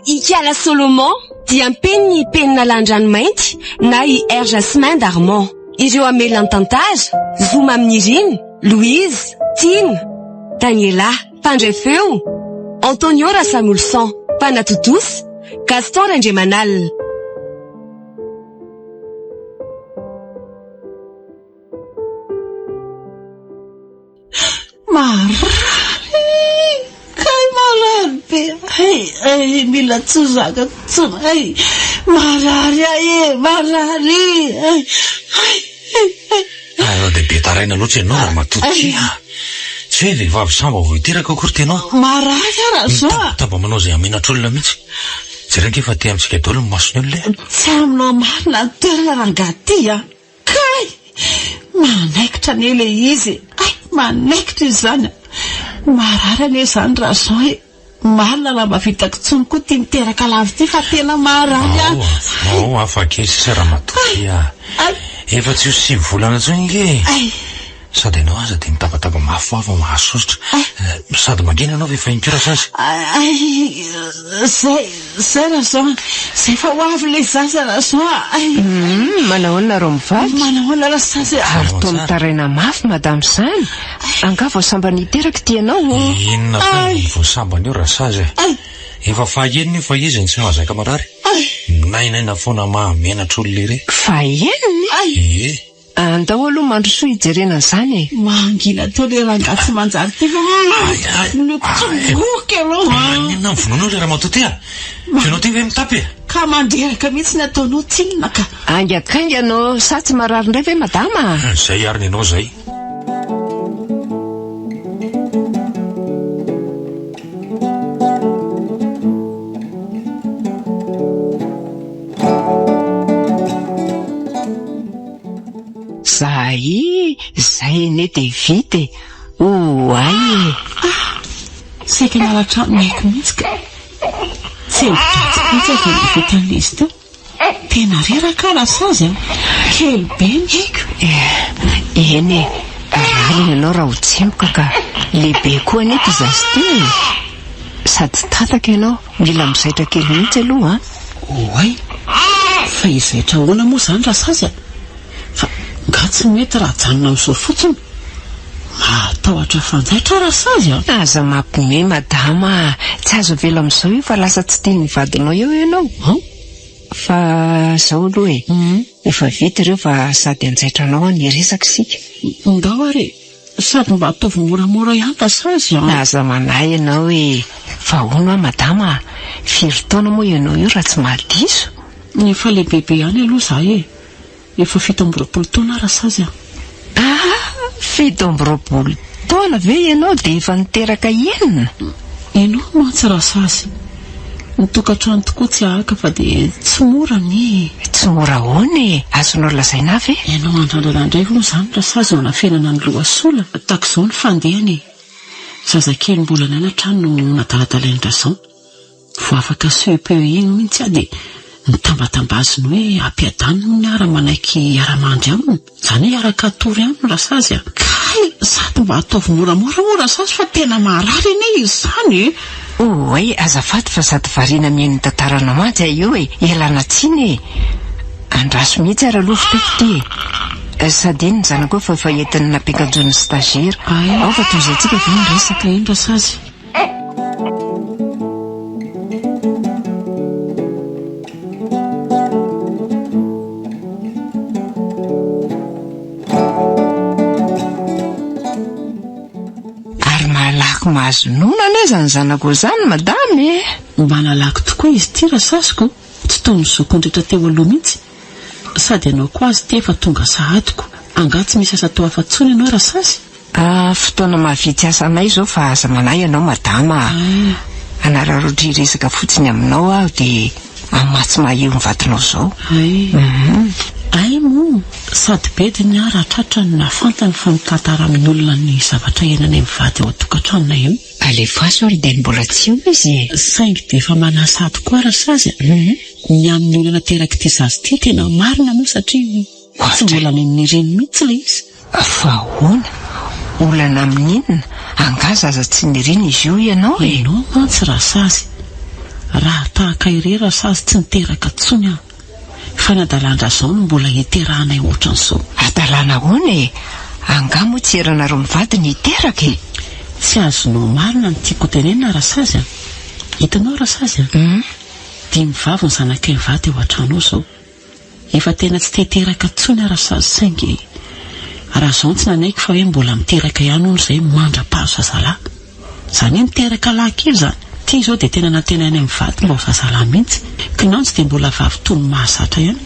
Ikala Solomon dia ampen'ny penina landranomainty na i R. Jasmin Darmon. Ireo hamelona ny tantara, Zoma Aminirina, Louise, Tiana, Daniela. Mpandray feo, Antonio Rasamolson. Mpanatontosa, Gaston Randriamanalina. Marary Kay marary be hay hay mila tsy zakako intsony hay marary ahy e marary hay hay hay hay. Aza dia be taraina loatra ianao ramatoa ity a! Tsy hoe vehivavy samba vao hiteraka akory ity ianao. Marary aho Razo a! Mitabataba manao izay hamenatr'olona mihitsy. Jereo ange fa aty amintsika daholo ny mason'ny olona e! Tsy aminao marina ny toerana rangahy ity a! Kay! Manaikitra anie ilay izy e! Hay! Manaikitra izy izany a! Marary anie izany Rajean e! Marina raha mba vitako intsony koa ity miteraka lava ity fa tena marary aho. Ao, ao, hafa kely sisa ramatoa ity a! Efa tsy ho sivy volana intsony ange e! Sady ianao aza dia mitabataba mafy vava mahasosotra. Sady mangina ianao fa efa inkiora sazy. Ay, zay, zay Rajean, zay fa ho avy ilay zaza Rajean a! Ay. Humm, manahoana nareo mivady? Manahoana Rasazy a! Ary toa mitaraina mafy madame izany, angaha vao sambany hiteraka ity ianao ô? Inona koa no vao sambany eo Rasazy a! Efa fahaenina io fa izy no tsy mahazaka marary. Minainaina foana mahamenatra olona ery. Fahaenina? Ie. Andao aloha mandrosoa hijerena an'izany e! Mangina teo le rangahy tsy manjary ty fa vonoiko tsy voky aloha an! Maninona ny vonoinao le ramatoa ty a? F'enao ty ve mitapy e? Ka mandreraka mihitsy ny ataonao tsinona ka! Haingakaingana ô! Sa tsy marary indray ve madama? Zay ary ny anao zay! Zay, zay anie dia vita e! Oay e! Ah! Saika niala trano ny aiko mihitsy ka! Tsy hevi-dratsy mihitsy aho vao nahavita an'ilay izy teo. Tena reraka aho rasazy a! Kely be ny aiko. Eny e! Rariny ianao raha ho tsemboka ka! Lehibe koa anie ity zaza ity e! Sady tataka ianao, mila mizaitra kely mihitsy aloha an! Oay! Fa hizaitra ahoana moa izany rasazy a? Fa nga tsy mety raha ajanona amin'izao fotsiny? Mahatahotra fanjaitra aho rasazy a! Aza mampime madama a! Tsy azo avela amin'izao io fa lasa tsy tian'ny vadinao eo ianao. Ao? Fa izao aloha e! Efa vita ireo fa sady hanjaitra anao aho ny hiresaka isika. Ndao ary e! Sady mba ataovy moramora ihany rasazy a! Aza manahy ianao e! Fa hono aho madama a! Firy taona moa ianao io raha tsy mahadiso? Efa lehibebe ihany aloha izaho e! Efa 27 taona aho rasazy a! Ah! 27 taona ve ianao dia efa niteraka enina? Ianao mantsy rasazy. Ny tokantrano tokoa tsy ahaka fa dia tsy mora anie e! Tsy mora ahoana e? Azonao lazaina ahy ve? Ianao andrandrana indray hono izany rasazy no anafenana ny loha sola? Tahaka izao ny fandehany e! Zazakely mbola nianatra no nadaladalain-dRajean. Vao afaka CEPE iny mihitsy aho dia nitambatambaziny hoe ampiadaniny hono aho raha manaiky hiara-mandry aminy. Izany hoe hiaraka hatory aminy Rasazy a! Kay! Sady mba ataovy moramora moa Rasazy fa tena marary anie izany e! Oay, azafady fa sady variana mihaino ny tantaranao mantsy aho io e! Ialana tsiny e! Andraso mihitsy ary aloha fitoko ity e! Sady iny ny zanako eo fa efa entin'ny nampiakanjoin'ny stagiaire. Ao fa tohizantsika avy eo ny resaka. Eny Rasazy. Ary malaky mahazo nono anie izany zanako izany madama e! Mba nalaky tokoa izy ity rasaziko, tsy toy ny zokiny rehetra teo aloha mihitsy. Sady ianao koa azy ity efa tonga sahady ko. Angaha tsy misy asa atao hafa intsony ianao rasazy? Ah, fotoana mahavitsy asa anay izao fa aza manahy ianao madama a! Hanararaotra hiresaka fotsiny aminao aho dia amin'ny maha tsy maha eo ny vadinao izao. Hay. Hay moa, sady bediny aho raha tratra no nahafantany fa mitantara amin'ny olona ny zavatra iainanay mivady ao an-tokantranonay io. Alefaso ary dia mbola tsy eo izy e! Saingy dia efa manasady koa rasazy a! Ny amin'ny olana aterak'ity zaza ity tena marina aloha satria tsy mbola nen'ireny mihitsy ilay izy. Fa ahoana? Olana amin'ny inona? Angaha zaza tsy nirina izy io ianao e? Ianao mantsy Rasazy. Raha tahaka irey Rasazy tsy niteraka intsony aho. Fa ny adalan-dRazao no mbola hiterahanay ohatran'izao. Adalana ahoana e? Angaha moa tsy eranareo mivady ny hiteraka e? Tsy azonao marina ny tiako hotenenina Rasazy a! Hitanao Rasazy a! Dimy vavy ny zanakay mivady ao an-trano ao izao. Efa tena tsy te hiteraka intsony aho Rasazy saingy Razao tsy nanaiky fa hoe mbola miteraka ihany hono izay mandra-paha zazalahy. Izany hoe miteraka lahy kely izany. Ity izao dia tena nantenainay mivady mba ho zazalahy mihitsy. Kinanjo dia mbola vavy toy ny mahazatra ihany.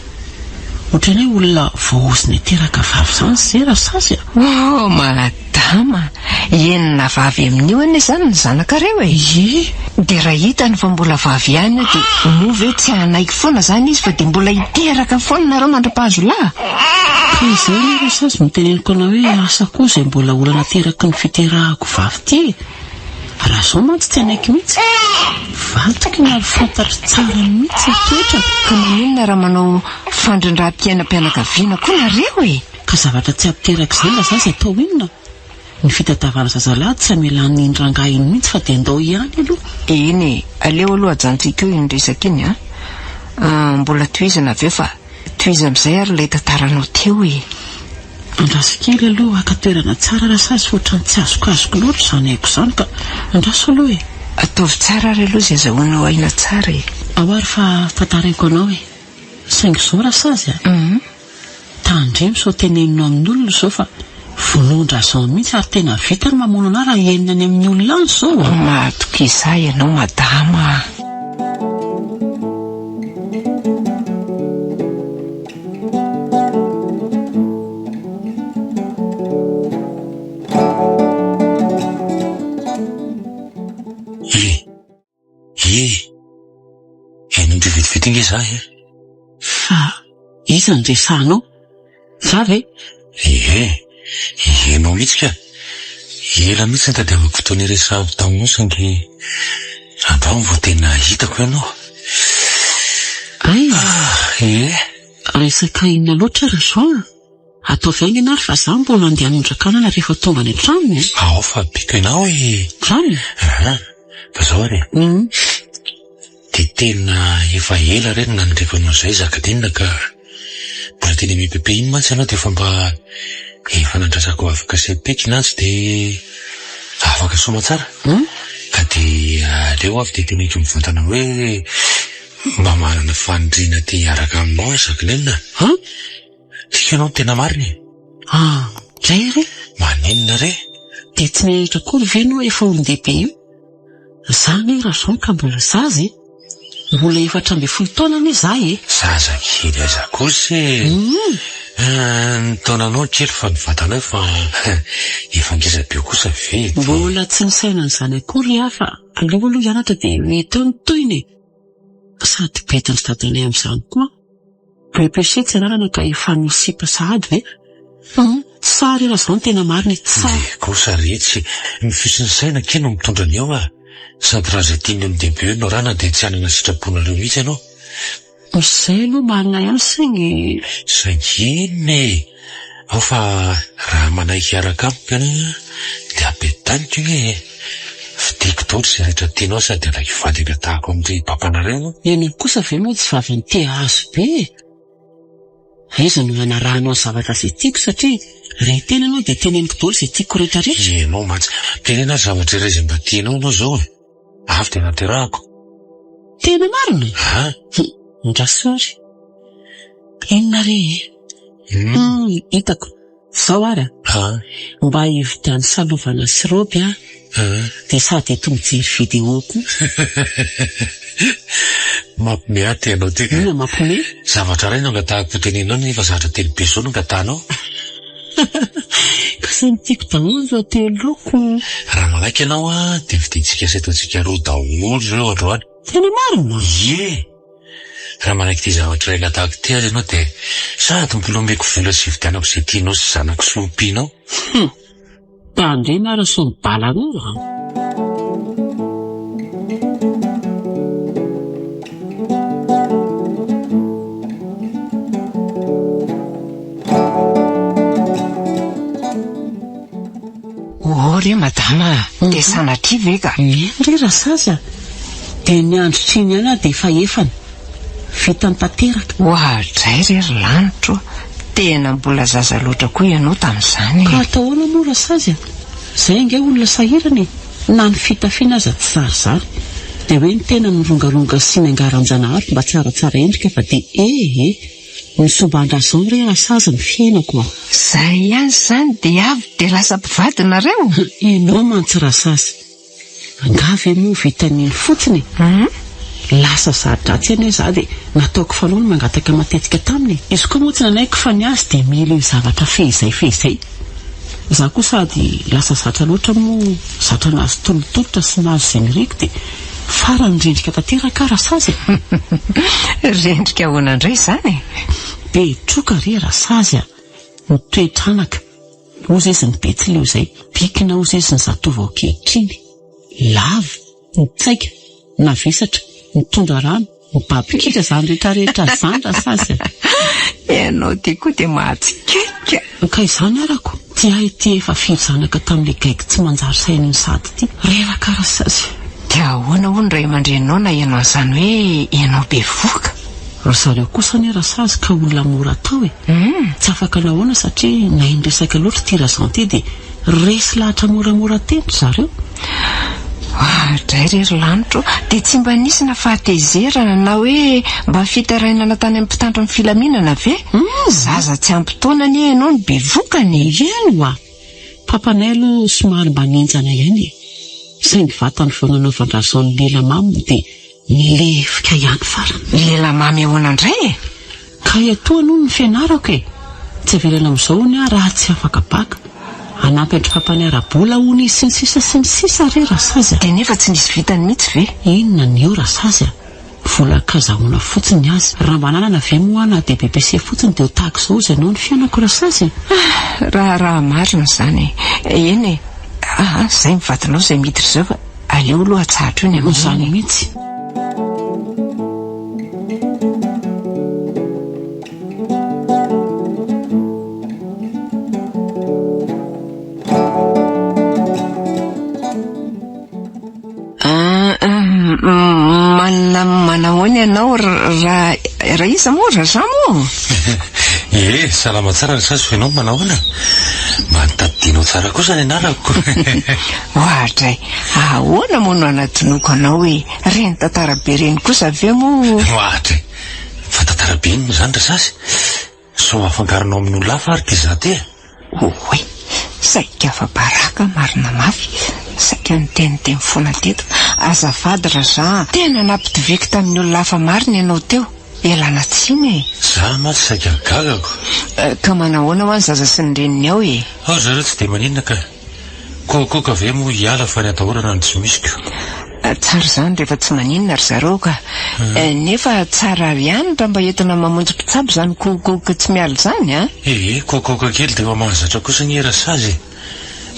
Ohatran'ny hoe olona voaozona hiteraka vavy izany ze Rasazy a! Oh madama! Enina vavy amin'io anie izany ny zanakareo e! Ie! Dia raha hitany fa mbola vavy ihany io dia moa ve tsy hanaiky foana izany izy fa dia mbola hiteraka foana nareo mandra-pahazo lahy? Ka izay anie Rasazy no teneniko anao hoe asa koa izay mbola olana ateraky ny fiterahako vavy ity e! Raha izao mantsy tsy hanaiky mihitsy. Vadiko iny ary fantatro tsara mihitsy ny toetrany. Ka maninona raha manao fandrindram-piainam-pianakaviana koa nareo e? Ka zavatra tsy hampiteraka izany raha zaza atao inona? Ny fitadiavana zazalahy tsy hamelana iny rangahy iny mihitsy fa dia ndao ihany aloha. Eny e, aleo aloha ajanontsika eo iny resaka iny an. Mbola tohizana avy eo fa tohizo amin'izay ary ilay tantaranao teo e. Andraso kely aloha haka toerana tsara rasazy fa ohatran'ny tsy azokazoko loatra izany aiko izany ka andraso aloha e. Ataovy tsara ary aloha izay azahoanao aina tsara e. Ao ary fa tantaraiko anao e. Saingy izao rasazy a. Tandremo sao teneninao amin'olona izao fa vonoan-dRajean mihitsy ary tena vita ny mamono anah raha henony any amin'ny olona any izao a! Matokisa ahy ianao madama a! Ie! Ie! Henondry vetivety ange za e! Fa iza no resahanao? Za ve? Ie! Ianao mihitsy ka! Ela mihitsy nitadiavako fotoana hiresahako taminao saingy androany vao tena hitako ianao. Hay! Ie! Resaka inona loatra ry Jean a? Ataovy haingana ary fa za mbola andeha hanondraka anana rehefa tonga any an-trano e! Ao fa biko ianao e! Zany? Aha! Fa zao ary e! Dia tena efa ela re no naniriako anao izay Jacqueline ka! Mbola teny amin'ny EPP iny mantsy ianao dia efa mba efa nandrasako afaka cepe kinanjo dia afaka soamatsara. Ka dia aleo avy dia teneniko mivantana hoe mba manana faniriana te hiaraka aminao aho Jacqueline a! Tiako ianao ny tena marina e! Ah! Dray re! Maninona re? Dia tsy menatra akory ve ianao efa olon-dehibe io? Za anie Rajean ka mbola zaza e! Mbola 14 taona anie za e! Zaza kely aiza kosa e! Ny taonanao kely fa ny vatanao efa efa ngeza be kosa ve e! Mbola tsy nisaina an'izany akory aho fa aleo aloha hianatra dia mety eo ny tohiny e! Sady bedin'ny dadanay amin'izany koa. BEPC tsy anarana ka efa nisipa sahady ve? Hum, tsy sahy re raha zao no tena marina e, tsy sahy. Dia kosa re tsy, ny fisin'ny saina akia no mitondra ny ao a! Sady raha izay tian'ny MDB no arahana dia tsy hanana sitraponareo mihitsy ianao. Izay aloha marina ihany saingy. Saingy inona e! Ao fa raha manaiky hiaraka amiko ianao dia ampiadaniko anie e! Fidiko daholo izay rehetra tianao sady alaiko vady angatahako amin-dry papanareo ianao. Ianao kosa ve moa tsy vavy te hahazo be e! Aiza no hanarahanao ny zavatra izay tiako satria raha hiteny ianao dia teneniko daholo izay tiako rehetra rehetra. Ianao mantsy. Teneno ary zavatra iray izay mba tianao ianao izao e! Avy dia naterahako. Tena marina? An! Ndrasory. Inona re e? Hum, hitako. Izao ary a! Mba hividiano salovana sy raoby aho, dia sady eto mijery vidéo koa. Mampime ahy ty anao ty ka. Inona mampime? Zavatra iray no angatahako ho teneninao nefa zavatra telo be izao no angatahanao. Ka samy tiako daholo ireo telo ireo ko. Raha manaiky ianao an, dia vidintsika sy ataontsika roa daholo ireo androany. Tena marina? Ie! Raha manaiky ity zavatra iray angatahako ity ary ianao dia sady mbola omeko vola sy hividianako izay tianao sy zanako sy ompianao. Hum! Tandremo ary sao mibala anao an! Dia sanatria ve ka? Eny re Rasazy a! Dia ny androtr'iny ihany aho dia efa efany. Vitany tanteraka. Oadray re ry lanitro a! Tena mbola zaza loatra koa ianao tamin'izany e! Ka atao ahoana moa Rasazy a? Izay ange olona sahirana e! Na ny fitafiana aza tsy zarizary. Dia hoe ny tena mirongaronga sy miangaran-janahary mba tsaratsara endrika fa dia eh eh! Ny somban-drazao re Rasazy ny fiainako a! Izay ihany izany dia avy dia lasa mpivady nareo? Ianao mantsy Rasazy. Angaha ve moa vitan'iny fotsiny e? Lasa za-dratsy anie za dia nataoko fanao ny mangataka matetika taminy e! Izy koa moa tsy nanaiky fa ny azy dia mila iny zavatra fehizay fehizay. Za koa sady lasa zatra loatra moa zatra nahazo tolotolotra sy nahazo izay niriko dia farany rendrika tanteraka aho Rasazy e! Rendrika ahoana indray izany e? Betroka re Rasazy a! Ny toetranaka. Hozy izy ny betsileo izay, bikina hozy izy ny zatovo ankehitriny. Lava, nitsaika, navesatra, nitondra rano, nibaby kitra izany rehetra rehetra izany Rasazy a! Ianao ity koa dia mahatsikaiky a! Ka izany arako, ity ahy ity efa firy zanaka tamin'ilay gaigy tsy manjary saina iny sahady ity. Reraka Rasazy. Dia ahoana hono ny ray aman-dreninao naheno an'izany hoe ianao bevohoka? Ry zareo kosa anie Rasazy ka olona mora atao e! Tsy afaka nahoana satria nahay niresaka loatra ity Razan ity dia resy lahatra moramora teny ry zareo. Oadray re ry lanitro, dia tsy mba nisy na fahatezerana na hoe mba fitarainana tany amin'ny mpitandro ny filaminana ve? Zaza tsy ampy taona anie ianao no bevokana e! Eny ho'a! Papanay aloha somary mba nihenjana ihany e! Saingy vatany vao nanaovan-dRazan ny lela mamy dia Nilefika ihany farany. Lela mamy ahoana indray e? Ka etoana hono ny fianarako e! Tsy avelany amin'izao hono aho raha tsy afaka baka. Hanampy an-dry papany ara-bola hono izy sy ny sisa sy ny sisa re Rasazy a! Dia nefa tsy nisy vitany mihitsy ve? Inona ny eo Rasazy a! Vola ankazahoana fotsiny ny azy. Raha mba nanana ve moa aho na dia BPC fotsiny dia ho tahaka izao hozy ianao ny fiainako Rasazy a! Raharaha marina izany e! Eny e! Aa, izay ny vadinao izay miditra izao fa. Aleo aloha atsahatra eo ny amin'iny Izany mihitsy. Manana manahoana ianao raha raha iza moa Rajean moa? Ie, salama tsara ry Sazo fa ianao manahoana? Mba notadidianao tsara kosa ny anarako. Oadray, ahoana moa no hanadinoako anao e? Ireny tantara be ireny kosa ve moa? Oadray, fa tantara be inona izany ry Sasy? Sao afangaronao amin'olona hafa ary ity izaho ity e? Oay, saika afa-baraka marina mafy, saika niteniteny foana teto. Azafady Rajean a, tena nampitoviako tamin'ny olona hafa marina ianao teo. Ialana tsiny e! Za mantsy saika gagako. Ka manahoana hoa ny zaza sy ny reniny ao e? Ao ry zareo tsy dia maninona ka. Koakoaka ve moa hiala fa ny atahorana no tsy misy ko. Tsara izany rehefa tsy maninona ry zareo ka. Nefa tsara ihany raha mba entina mamonjy mpitsabo izany koakoaka tsy miala izany a! Ee, koakoaka kely dia efa mahazatra kosa anie Rasazy e!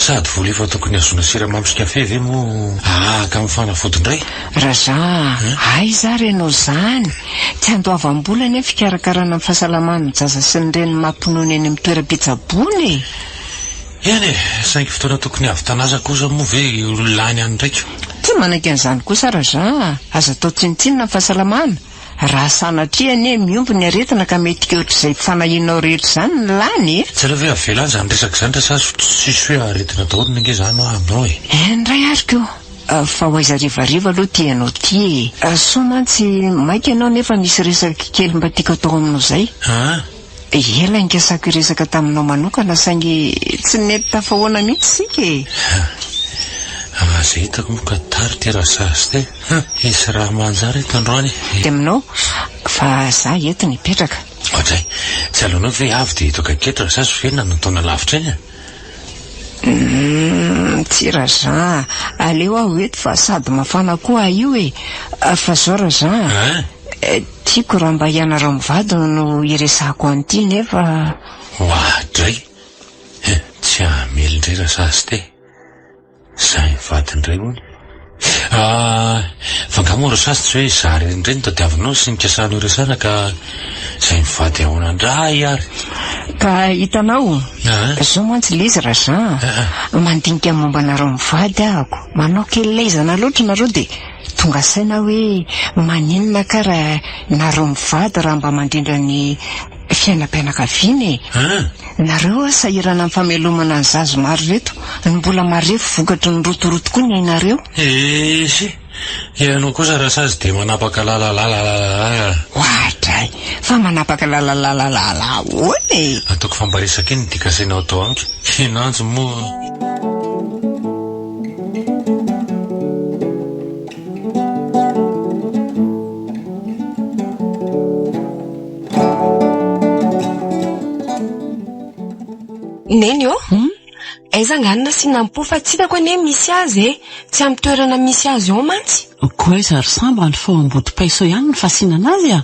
Sady vola efa tokony hazoana siramamy sy kafe ve moa ahahaka amin'ny fanafody indray? Raza a! Aiza ary ianao izany? Tsy andoavam-bola anie ny fikarakarana ny fahasalaman'ny zaza sy ny reny mampinono eny amin'ny toeram-pitsaboana e! Eny e! Saingy fotoana tokony hahavitana asa kosa moa ve ho lany any indraika? Tsy manaiky an'izany kosa Raza a! Aza atao tsinontsinona ny fahasalamana! Raha sanatria anie mihombo ny aretina ka mety ohatr'izay fanahianao rehetra izany ny lany e! Tsy aleo ve avela any izany resaka izany Rasazy fa tsisy hoe aretina daholo ange izany hoa aminao e! Eny indray ary ko! Fa ho aiza harivariva aloha ity ianao ity e! Soa mantsy maika ianao nefa misy resaka kely mba tiako atao aminao izay. An! Ela nikasako hiresaka taminao manokana saingy tsy nety tafahoana mihitsy isika e! Raha izay hitako moa ka tara ity Rasazy ity. Hum! Hisy raha manjary eto androany e! Dia aminao fa za eto no hipetraka. Oadray! Tsy aleonao ve avy dia eto akaiky eto Rasazy fa inona no ataona lavitra eny e? Humm! Tsia Rajean a! Aleo aho eto fa sady mafana koa aho io e! Fa zao Rajean a! Tiako raha mba ianareo mivady no hiresahako an'ity nefa. Oadray! Tsy hamely indray Rasazy ity. Zay mivady indray hono. Ah, fa angaha moa Rasazy tsy hoe izaho irery indray no tadiavinao sy nikasanao hiresahana ka izay mivady ahoana indray ary? Ka hitanao, zao mantsy le izy Rajean a, mandinika momba anareo mivady ahako, manao kelezana loatra nareo dia tonga saina aho hoe maninona ka raha nareo mivady raha mba mandrindra ny fiainam-pianakaviana e! Nareo a sahirana amin'ny famelomana ny zaza maro ireto, no mbola marefo vokatry ny rotoroto koa ny ainareo. Ehe! Ianao kosa Rasazy dia manapaka lalalalalala. Oadray! Fa manapaka lalalalalala ahoana e? Ataoko fa mba resaka iny ity kasainao atao amiko. Kinanjo moa. Neny ô! Aiza angaha no nasiana am-po fa tsy hitako anie misy azy e! Tsy amin'ny toerana misy azy ao mantsy. Koa aiza ry sambany fa ao ambody paiso ihany no fasiana anazy a!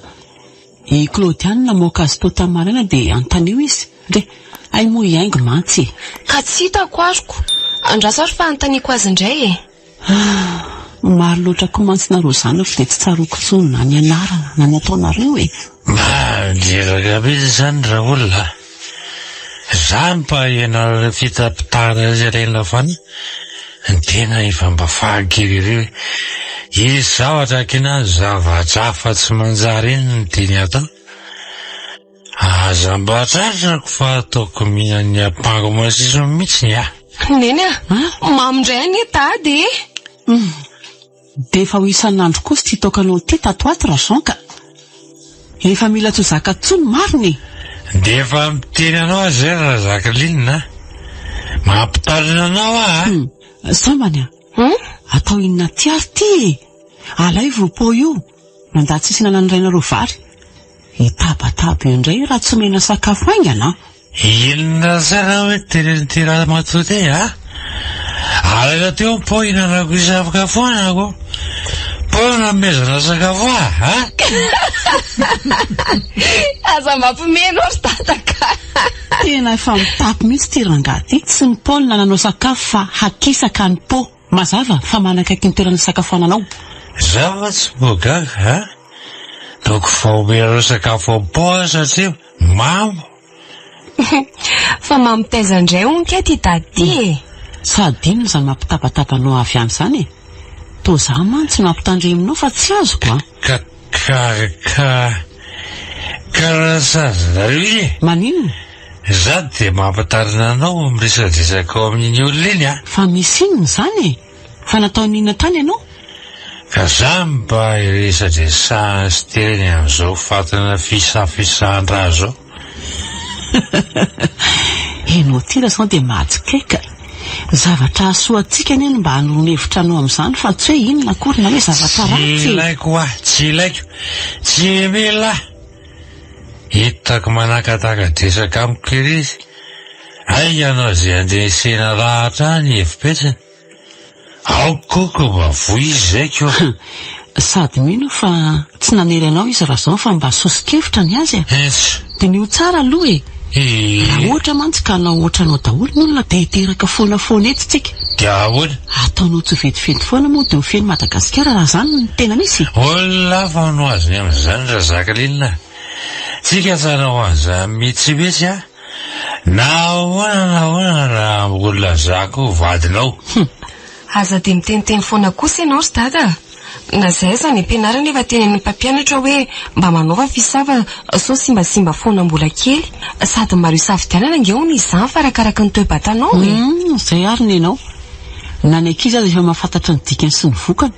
I Claudia no namoaka azy tao tamin'ny maraina dia anontanio izy. Re, hay moa i Haingo mantsy e! Ka tsy hitako aroko. Andraso ary fa anontaniako azy indray e! Ah! Maro loatra koa mantsy nareo zanako dia tsy tsaroako intsony na ny anarana na ny ataonareo e! Mandreraka mihitsy izany raolona a! Za mba ianareo fitapitahana ireny fa ny tena efa mba faly ery hoe izy zavatra kina zavatra hafa tsy manjary iny ny tiany atao. Aza mba tratrako fa ataoko mihinan'ny ampango masiso mihitsy ny ahy. Neny a! Mamo indray anie dada e! Dia efa ho isan'andro kosa ity toakanao ity tato ato Rajean ka! Efa mila tsy ho zaka intsony marina e! Dia efa miteny anao aho izay ry Jacqueline a! Mampitalina anao aho a! Hum! Sambany a! Atao inona aty ary ity e! Alaivo io pot io, mandà tsy hihinana ny rainareo vary. Hitabataba eo indray raha tsy omena sakafo haingana an! Inona tsara hoe tenenin'ity ramatoa ity a? Alaina teo ny pot hihinanako isakafoanako. Pot nanomezana sakafo ahy a? Aza mampiomehy anao ry dada ka! Tena efa mitapy mihitsy ity rangahy ity. Tsy ny pot no nananao sakafo fa hakisaka ny pot. Mazava fa manakaiky ny toerana nisakafoananao. Za va tsy mbo gaga a? Donc vao omenareo sakafo am pot aho satria mamo. Fa mamo taiza indray hono kay ty dada ty e? Sady inona izany mampitabataba anao avy any izany e? Toa za mantsy no ampitandreminao fa tsy azoko a! Ka ka ka ka raha sazinareo iny e! Maninona? Za dia mampitarina anao miresadresaka ao amin'iny olona iny a! Fa misy inona izany e? Fa nataony inona tany ianao? Ka za mba iresadresahana sy tereny amin'izao fatina fisafisahan-draha zao. Ianao ity ra zao dia mahatsikaiky ka. Zavatra hahasoa antsika anie no mba hanoroana hevitra anao amin'izany fa tsy hoe inona akory na hoe zavatra Tsy ratsy e. ilaiko hoa, tsy ilaiko, tsy mila. Hitako manakataka-dresaka amiko ery izy. Hay ianao izay andresena lahatra any hevi-petsiny. Ao koko mba voa izy zay ko. Sady mino aho fa tsy nanery anao izy Razan fa mba soso-kevitra ny azy e. Ets. Diniho tsara aloha e. Ee. Raha ohatra mantsy ka hanao ohatranao daholo ny olona dia hiteraka foana foana eto tsika. Dia ahoana? Ataonao tsy vetivety foana moa dia ho feno Madagasikara raha izany no tena misy e. Olona hafa no azony amin'izany Razakiline a. Tsika tsy hanao an'izany mihitsy mihitsy a. Na ahoana na ahoana raha mbola za koa vadinao. Hum. Aza dia miteniteny foana kosa ianao ry dada a! Na zay aza any am-pianarana efa tenenin'ny mpampianatra hoe mba manaova fisava sao simbasimba foana mbola kely. Sady maro isafidianana ange hono izany fa arakaraky ny toe-batanao e! Hum, zay ary nenao. Na ny ankizy aza efa mahafantatra ny dikany sy ny vokany.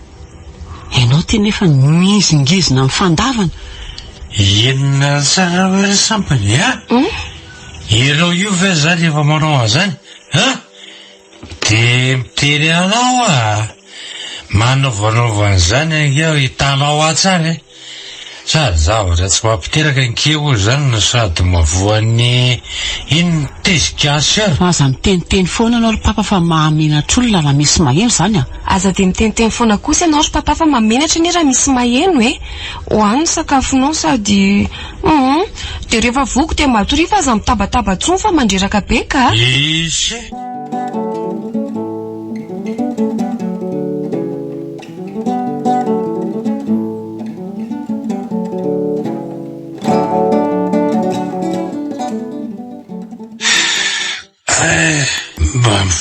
Ianao ty nefa mihizingizina amin'ny fandavana. Inona tsara hoe ry sampany a? Ianao io ve zany efa manao an'izany a? Dia miteny anao aho a! Manaovanova an'izany ange aho hitanao ahy tsara e! Sady zavatra tsy mampiteraka ange hono izany no sady mahavoan'ny inona ity cancer. Aza miteniteny foana ianao ry papa fa mahamenatra olona raha misy maheno izany a! Aza dia miteniteny foana kosa ianao ry papa fa mahamenatra anie raha misy maheno e! Hohano ny sakafonao sady hum dia rehefa voky dia matoria fa aza mitabataba intsony fa mandreraka be ka! Ise!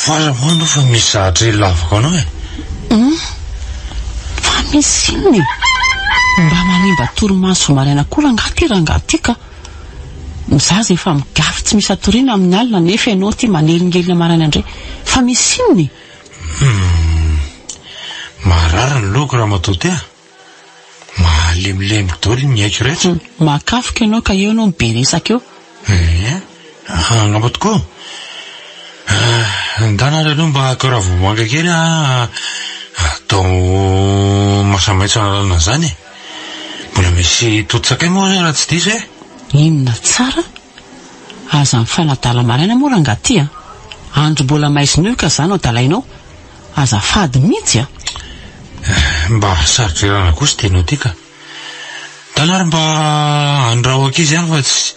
Fa aza moa aloha fa misy zavatra ilavako anao e. Hum. Fa misy inona e? Mba manimba torimaso maraina koa rangahy ity rangahy ity ka. Ny zaza efa migafy tsy misy atoriana amin'ny alina nefa ianao ity manelingelina maraina indray. Fa misy inona e? Hum. Marary ny lohako ramatoa ty a. Mahalemilemy daholo ny aiko rehetra. Mahakafoka ianao ka eo ianao mibe resaka eo. Ee, angamba tokoa. Ndana ary aloha mba haka ravimanga kely aho atao masamaitso analana an'izany e. Mbola misy totosakay moa raha tsy diso e? Inona tsara? Aza mifanadala maraina moa rangaha ty a! Andro mbola maizina io ka za no adalainao. Azafady mihitsy a! Mba saro-drerana kosa ity anao ity ka. Ndana ary mba andraho ankizy ihany fa tsy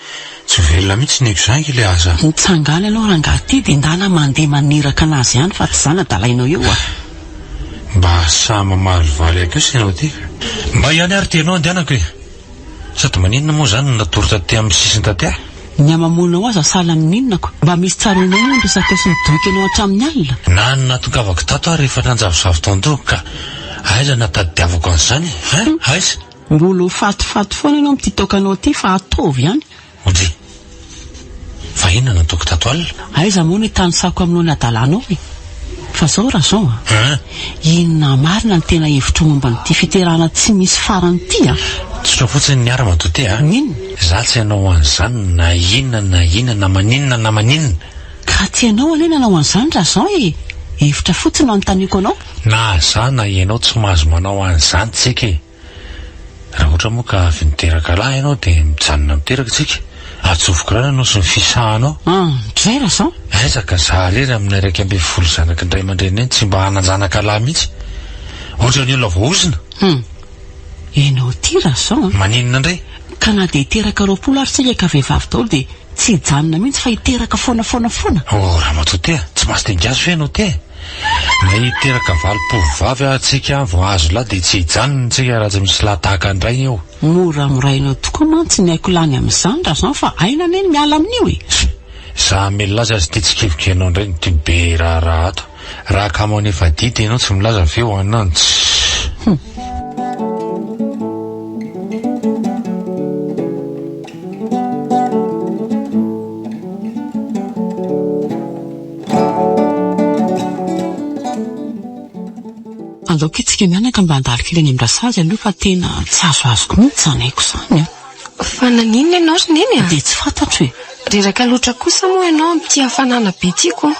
tsy velona mihitsy ny aiko izany k'ilay aza. Mitsangana ianao rangahy ity dia ndana mandeha maniraka anazy ihany fa tsy za no adalainao eo a! Mba sahy mamalivaly ahy kosa ianao ity ka. Mba ihany ary ity anao andehanako e! Sady maninona moa izany no natory taty amin'ny sisiny taty aho? Ny hamamoanao aza sahala amin'ny inona ko? Mba misy tsaroanao moa ny resakao sy ny dohiko ianao hatramin'ny alina? Na ny nahatongavako tato ary efa nanjavozavo tao an-dohako ka aiza no nahatadidiavako an'izany e? Hein? Aiza? Mbola ho fatifaty foana ianao amin'ity taokanao ity fa ataovy ihany. Odry. Fa inona no ataoko tato alina? Aiza moa no hitanisako aminao ny hadalanao e? Fa zao Rajean a! Hein? Inona marina no tena hevitrao momba an'ity fiterahana tsy misy farany ity a? Tsotra fotsiny ny arma Toté a! Inona? Za tsy hanao an'izany na inona na inona na maninona na maninona! Ka tsy ianao anie nanao an'izany Rajean e! Hevitra fotsiny no anontaniako anao. Na za na ianao tsy mahazo manao an'izany tsika e! Raha ohatra moa ka avy niteraka lahy ianao dia mijanona miteraka tsika. Atsofoko rano ianao sy ny fisahanao. An, dray Rajean? Aiza ka za irery amin'ny 11 zanaky ny ray aman-dreniny eny tsy mba hanan-janaka lahy mihitsy. Ohatran'ny olona voaozona. Hum. Ianao ity Rajean an. Maninona indray? Ka na dia hiteraka 20 ary tsika ka vehivavy daholo dia tsy hijanona mihitsy fa hiteraka foana foana foana. Oh ramatoa ty a! Tsy mahazo teny gasy ve ianao ty e? Na hiteraka 80 vavy aza tsika vao hahazo lahy dia tsy hijanona tsika raha tsy misy lahy tahaka an-drainy eo. Moramorainao tokoa mantsy ny aiko lany amin'izany Rajean fa aina anie ny miala amin'io e! Za hamelona azy aza ity tsy kiviko ianao indray no tia be raharaha ato. Raha kamo hanefa adidy ianao tsy milaza ve ho anao tsy. Andao kay tsika mianaka mba handalo kely any amin-dRasazy aloha fa tena tsy azoazoko mihitsy izany aiko izany a! Fa naninona ianao ry Neny a? Dia tsy fantatro e! Reraka loatra kosa moa ianao amin'ity hafanana be ity ko!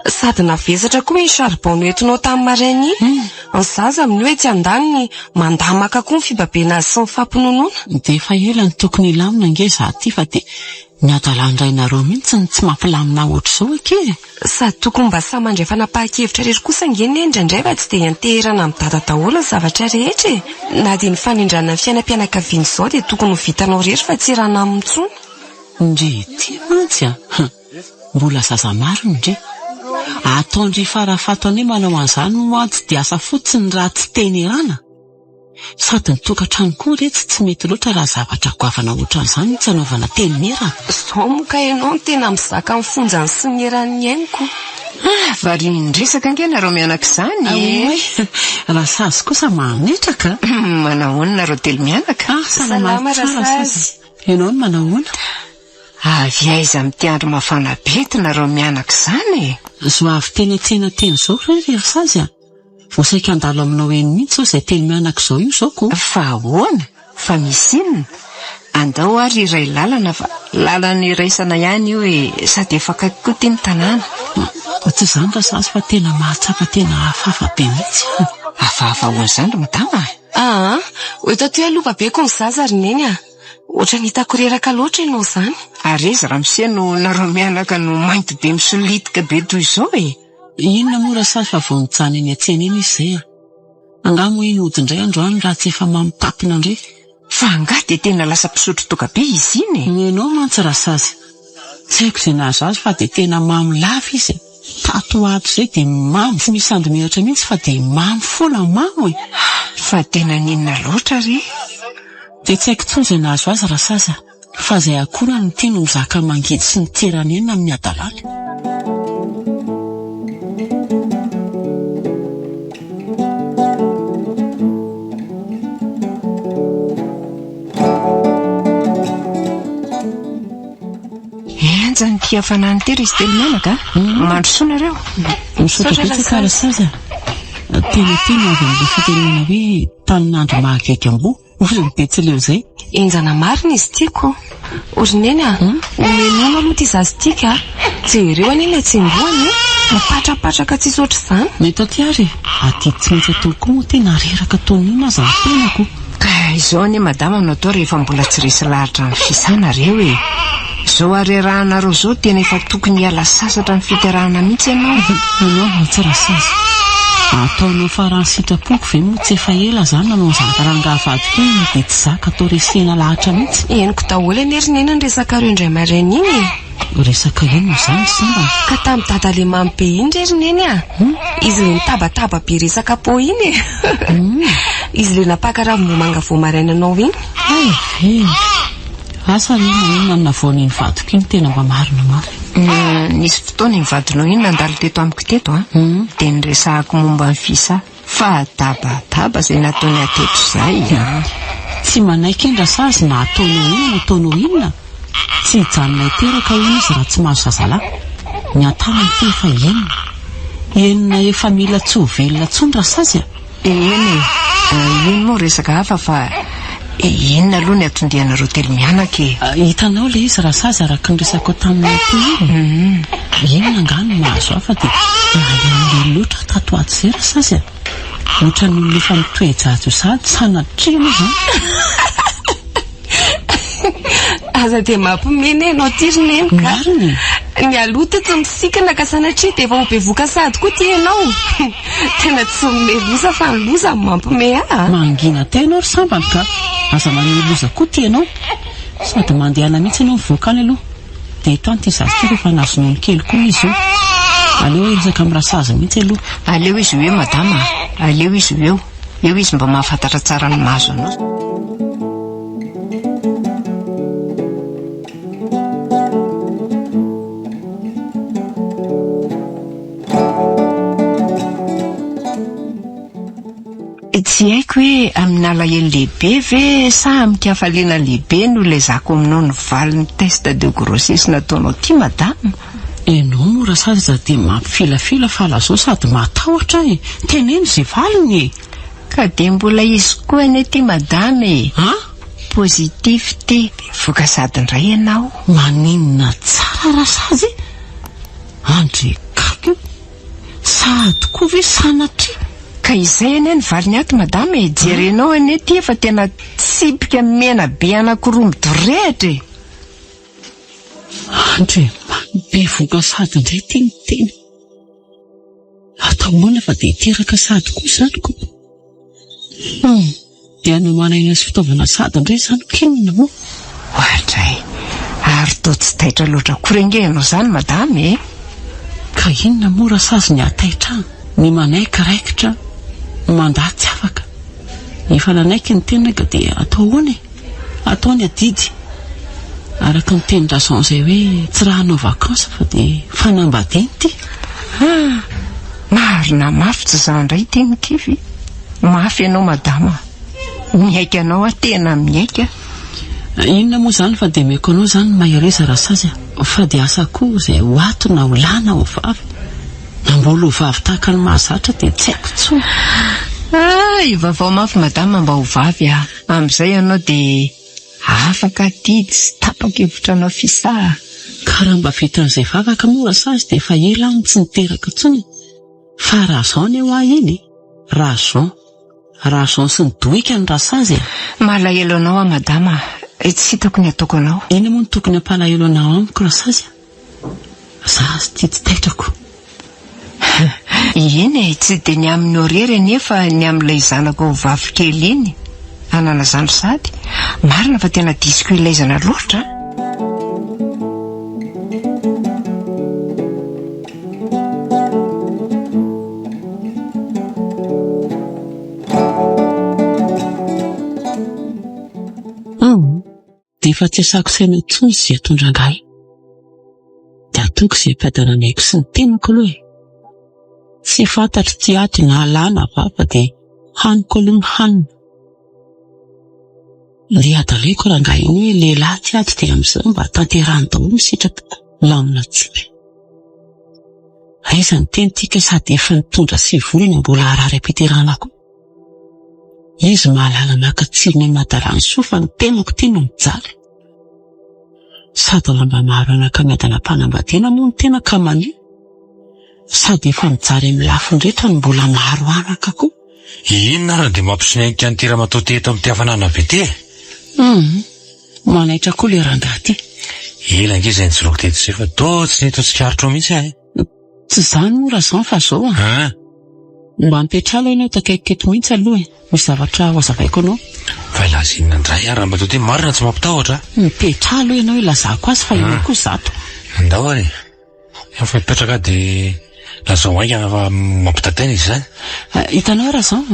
Sady navesatra koa iny charbon noentinao tamin'ny maraina iny. Ny zaza amin'io etsy andaniny mandamaka koa ny fibabena azy sy ny fampinonoana. Dia efa ela no tokony hilamina ange izaho ity fa dia ny hadalan-drainareo mihitsy no tsy mampilamina ahy ohatr'izao akia e! Sady tokony mba samy mandray fanapahan-kevitra irery kosa ange neny indraindray fa tsy dia ianteherana amin'i Dada daholo ny zavatra rehetra e! Na dia ny fanindràna ny fiainam-pianakaviana izao dia tokony ho vitanao irery fa tsy iarahana aminy intsony. Ndry ity mantsy an! Hum! Mbola zaza marina ndry! Ataon-dry Farafato anie manao an'izany moa tsy dia asa fotsiny raha tsy teny erana? Sady ny tokantrano koa re tsy tsy mety loatra raha zavatra goavana ohatran'izany no tsy anaovana teny mierana. Zao moa ka ianao no tena mizaka ny fonjany sy ny eran'ny aiko. Ah, varian-dresaka ange nareo mianaka izany e! Oay, Rasazy kosa mametraka a! Manahoana nareo telo mianaka? Ah, salama tsara Rasazy. Ianao no manahoana? Avy aiza amin'ity andro mafana be ity nareo mianaka izany e? Zo avy teny an-tsena teny izao re ry Rasazy a! Vao saika handalo aminao eny mihitsy izao izay teny mianaka izao io izao ko. Fa ahoana? Fa misy inona? Andao ary hiray lalana fa lalana iraisana ihany io e, sady efa akaiky koa ity ny tanàna. Tsy izany Rasazy fa tena mahatsapa tena hafahafa be mihitsy aho. Hafahafa ahoana izany ry madama a? Aa, ho eto aty aloha babeko ny zaza ry neny a! Ohatran'ny hitako reraka loatra ianao izany. Ary aiza ramose no nareo mianaka no mainty be misolitika be toy izao e? Inona moa Rasazy fa vao nijanona eny an-tsena eny izy izay a! Angaha moa iny hody indray androany raha tsy efa mamo tapina indray? Fa angaha dia tena lasa mpisotro toaka be izy iny e? Ny anao mantsy Rasazy, tsy haiko izay nahazo azy fa dia tena mamo lava izy e! Tato ho ato izay dia mamo, tsy misy andro mihatra mihitsy fa dia mamo foana, mamo e! Fa tena n'inona loatra re? Dia tsy haiko intsony izay nahazo azy Rasazy a! Fa izay akorany no tiany ho zaka mangidy sy ny teranenina amin'ny hadalany. amin'ity hafanana ity ry izy telo mianaka a. Mandrosoa nareo. Misaotra betsaka Rasazy a. Tena tena avy amin'ilay fitenenana hoe tanin'andro mahakaiky amboa, hoy ny Betsileo izay. Henjana marina izy ity ko. O ry Neny a, omeo nono aloha ity zaza ity ka. Jereo anie ilay tsembohany e. Mipatrapatraka tsisy ohatr'izany. Mety aty ary e. Adidy tsy maintsy atao koa moa tena reraka toy ny inona aza ny tenako. Ka izao anie madama no atao rehefa mbola tsy resy lahatra amin'ny fisa nareo e. Izao harerahanareo izao tena efa tokony hiala sasatra amin'ny fiterahana mihitsy ianao. Ianao no tsy rasazy. Ataonao faran'ny sitrapoko ve moa tsy efa ela za nanao an'izany rangahy vadiko iny dia tsy zaka atao resena lahatra mihitsy. Henoko daholo anie ry neny ny resakareo indray maraina iny e. Resaka inona izany ry sambany? Ka tamin'i dada le mamy be iny re ry neny a! Izy le nitabataba be resaka pô iny e! Izy le nampaka ravimbomanga vao maraina anao iny. Hay ve! Asa re na inona no navoan'iny vadiko iny tena mba marina mafy. Nisy fotoana iny vadinao iny nandalo teto amiko teto an, dia niresahako momba ny fisa. Fa tabataba izay nataony hateto izay an! Tsy manaiky iny rasazy na ataonao inona na ataonao inona, tsy hijanona hiteraka hono izy raha tsy mahazo zazalahy. Ny antanany ity efa enina. Enina efa mila tsy ho velona intsony rasazy a! Eny e! Iny moa resaka hafa fa inona aloha ny anton-dianareo telo mianaka e? Hitanao ilay izy rasazy araka ny resakao taminay teo iny? Inona angaha no mahazo ahy fa dia nalemy loatra aho tato ho ato izay rasazy a! Ohatran'ny olona efa mitoe-jaza eo sahady, sanatria moa izany. Aza dia mampimena ianao ity ry Neny ka. Marina e. Ny aloha toa tsy misikina ka sanatria dia efa ho bevoka sahady koa ity ianao. Tena tsy mimehy loza fa ny loza no mampimehy ahy a. Mangina tena ianao ry sambany ka. Aza maneho loza koa ity ianao. Sady mandehana mihitsy ianao mivoaka any aloha. Dia eto any ity zaza ity fa efa nahazo nono kely koa izy io. Aleo hiresaka amin'ny rasazy mihitsy aloha. Aleo izy ho eo madama a. Aleo izy ho eo. Eo izy mba mahafantatra tsara ny mahazo anao. Tsy haiko hoe amin'alahelo lehibe ve sa amin-kafaliana lehibe no ilazako aminao ny valin'ny test de grossesse nataonao ity madama? Enao moa rasazy aza dia mampifilafila fa lazao sady matahotra e! Teneno izay valiny e! Ka dia mbola izy koa anie ity madama e! An? Positif ity, bevoka sady indray ianao. Maninona tsara rasazy e! Andre gaga io! Sahady koa ve sanatria? Ka izay anie ny valiny ato madama e! Jerenao anie ity efa tena tsipika mena be anankiroa midorehitra e! Andriamani, bevoka sady indray ity ny tena. Atao ahoana fa dia hiteraka sady koa izany ko? Hum, dia hanomanana sy fitaovana sady indray izany ko inona moa? Oadray, ary toa tsy taitra loatra akory ange ianao izany madama e! Ka inona moa rasazy ny hataitra an? Ny manaiky raikitra, ny mandà tsy afaka. Efa nanaiky ny tena ka dia atao ahoana e? Atao ny adidy. Araka ny tenin-dRajean izay hoe tsy raha hanao vacances fa dia fanambadiana ity. Ah! Marina mafy tsy izaho indray ity no kivy. Mafy ianao madama. Miaiky anao aho, tena miaiky aho. Inona moa izany fa dia omeko anao izany ny mahereza Rasazy a! Fa dia asa koa izay ho ato na ho lahy na ho vavy. Na mbola ho vavy tahaka ny mahazatra dia tsy haiko intsony. Ah! Ivavaho mafy madama mba ho vavy aho. Amin'izay ianao dia afaka adidy sy tapa-kevitra hanao fisaha. Ka raha mba vitan'izay vavaka moa Rasazy dia efa ela aho no tsy niteraka intsony e! Fa Rajean anie hoa iny e! Rajean. Rajean sy ny dohika ny Rasazy e! Malahelo anao aho madama a! Tsy hitako ny ataoko anao. Inona moa no tokony hampalahelo anao amiko Rasazy a? Za azy ity tsy taitrako. Eny e, tsy dia ny aminao irery anie fa ny amin'ilay zanakao vavy kely iny. Hanana zandry sahady. Marina fa tena diso ilaizana loatra an! Dia efa tsy asako saina intsony izay atondrangahy. Dia ataoko izay hampiadana ny aiko sy ny tenako aloha e. Tsy fantatro ity ato na lahy na vavy fa dia haniko aloha ny hanina. Ndeha adalaiko rangahy iny hoe lehilahy ity ato dia amin'izao mba tanterahiny daholo ny sitrapoko. Lamina tsara. Aiza ny teny ity kay sady efa nitondra sevoly no mbola harary am-piterahana koa. Izy mahalala maka tsirony amin'ny hadalany soa fa ny tenako ity no mijaly. Sady raha mba maro anaka miadana am-panambadiana moa ny tena ka mania. Sady efa mijaly amin'ny lafiny rehetra no mbola maro anaka koa. Inona ary no dia mampisonenika an'ity ramatoa ity eto amin'ity hafanana be ity e? Hum, manaitra koa ilay rangahy ity. Ela ange izay nijoroako teto izay fa toa tsy nety ho tsikaritro mihitsy aho e. Tsy izany moa raha izany fa izao a. Mba mipetraha aloha ianao eto akaikiko eto mihitsy aloha e. Misy zavatra ho hazavaiko anao. Fa hilaza inona indray ary ramatoa ity? Marina tsy mampitahotra a. Mipetraha aloha ianao hilazako azy fa ianao koa izato. Andao ary e. Efa hipetraka aho dia lazao haingana fa mampitataina izy izany. Hitanao Razan?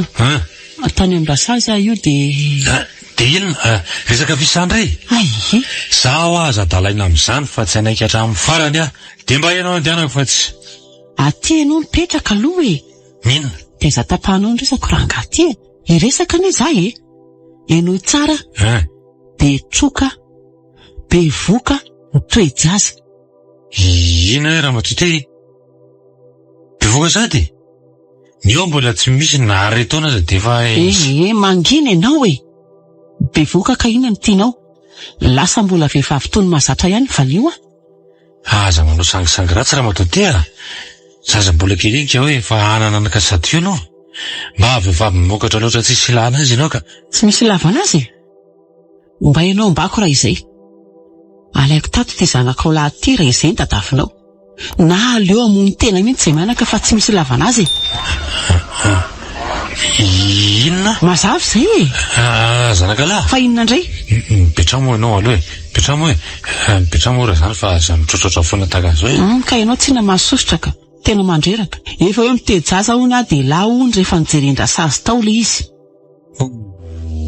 Tany amin'ny-dRasazy aho io dia. Dia inona? Resaka visa indray? Ay! Izaho aza adalaina amin'izany fa tsy hanaiky hatramin'ny farany aho. Dia mba ianao andehanako fa tsy. Aty ianao mipetraka aloha e! Inona? Dia aza tapahanao ny resako rangahy ty e! Hiresaka anie za e! Henoy tsara Hein? Betroka, bevoka, mitoe-jaza. Inona hoe ramatoa ty? Bevoka sady? Ny eo mbola tsy misy na iray taona aza dia efa. Eh eh, mangina ianao e! Bevoka ka inona no tianao? Lasa mbola vehivavy toy ny mahazatra ihany valio a! Aza manao sangisangy ratsy ramatoa ty a! Zaza mbola kely iny ka hoe efa hanana anaka sady io ianao? Mba vehivavy mamokatra loatra tsisy ilana azy ianao ka! Tsy misy ilavana azy e! Mba ianao mbako raha izay. Alaiko tato ity zanakao lahy ity raha izay no tadavinao. Na aleo hamono tena mihitsy izay manaka fa tsy misy ilavana azy e! Inona? Mazava izay e! Zanaka lahy? Fa inona indray? Mipetraha moa ianao aloha e! Mipetraha moa e! Mipetraha moa raha izany fa aza mitroatroatra foana tahaka an'izao e! Hum, ka ianao tsinona mahasosotra ka! Tena mandreraka. Efa hoe mitety-jaza hono aho dia lahy hono rehefa nijeren-drasazy tao ilay izy.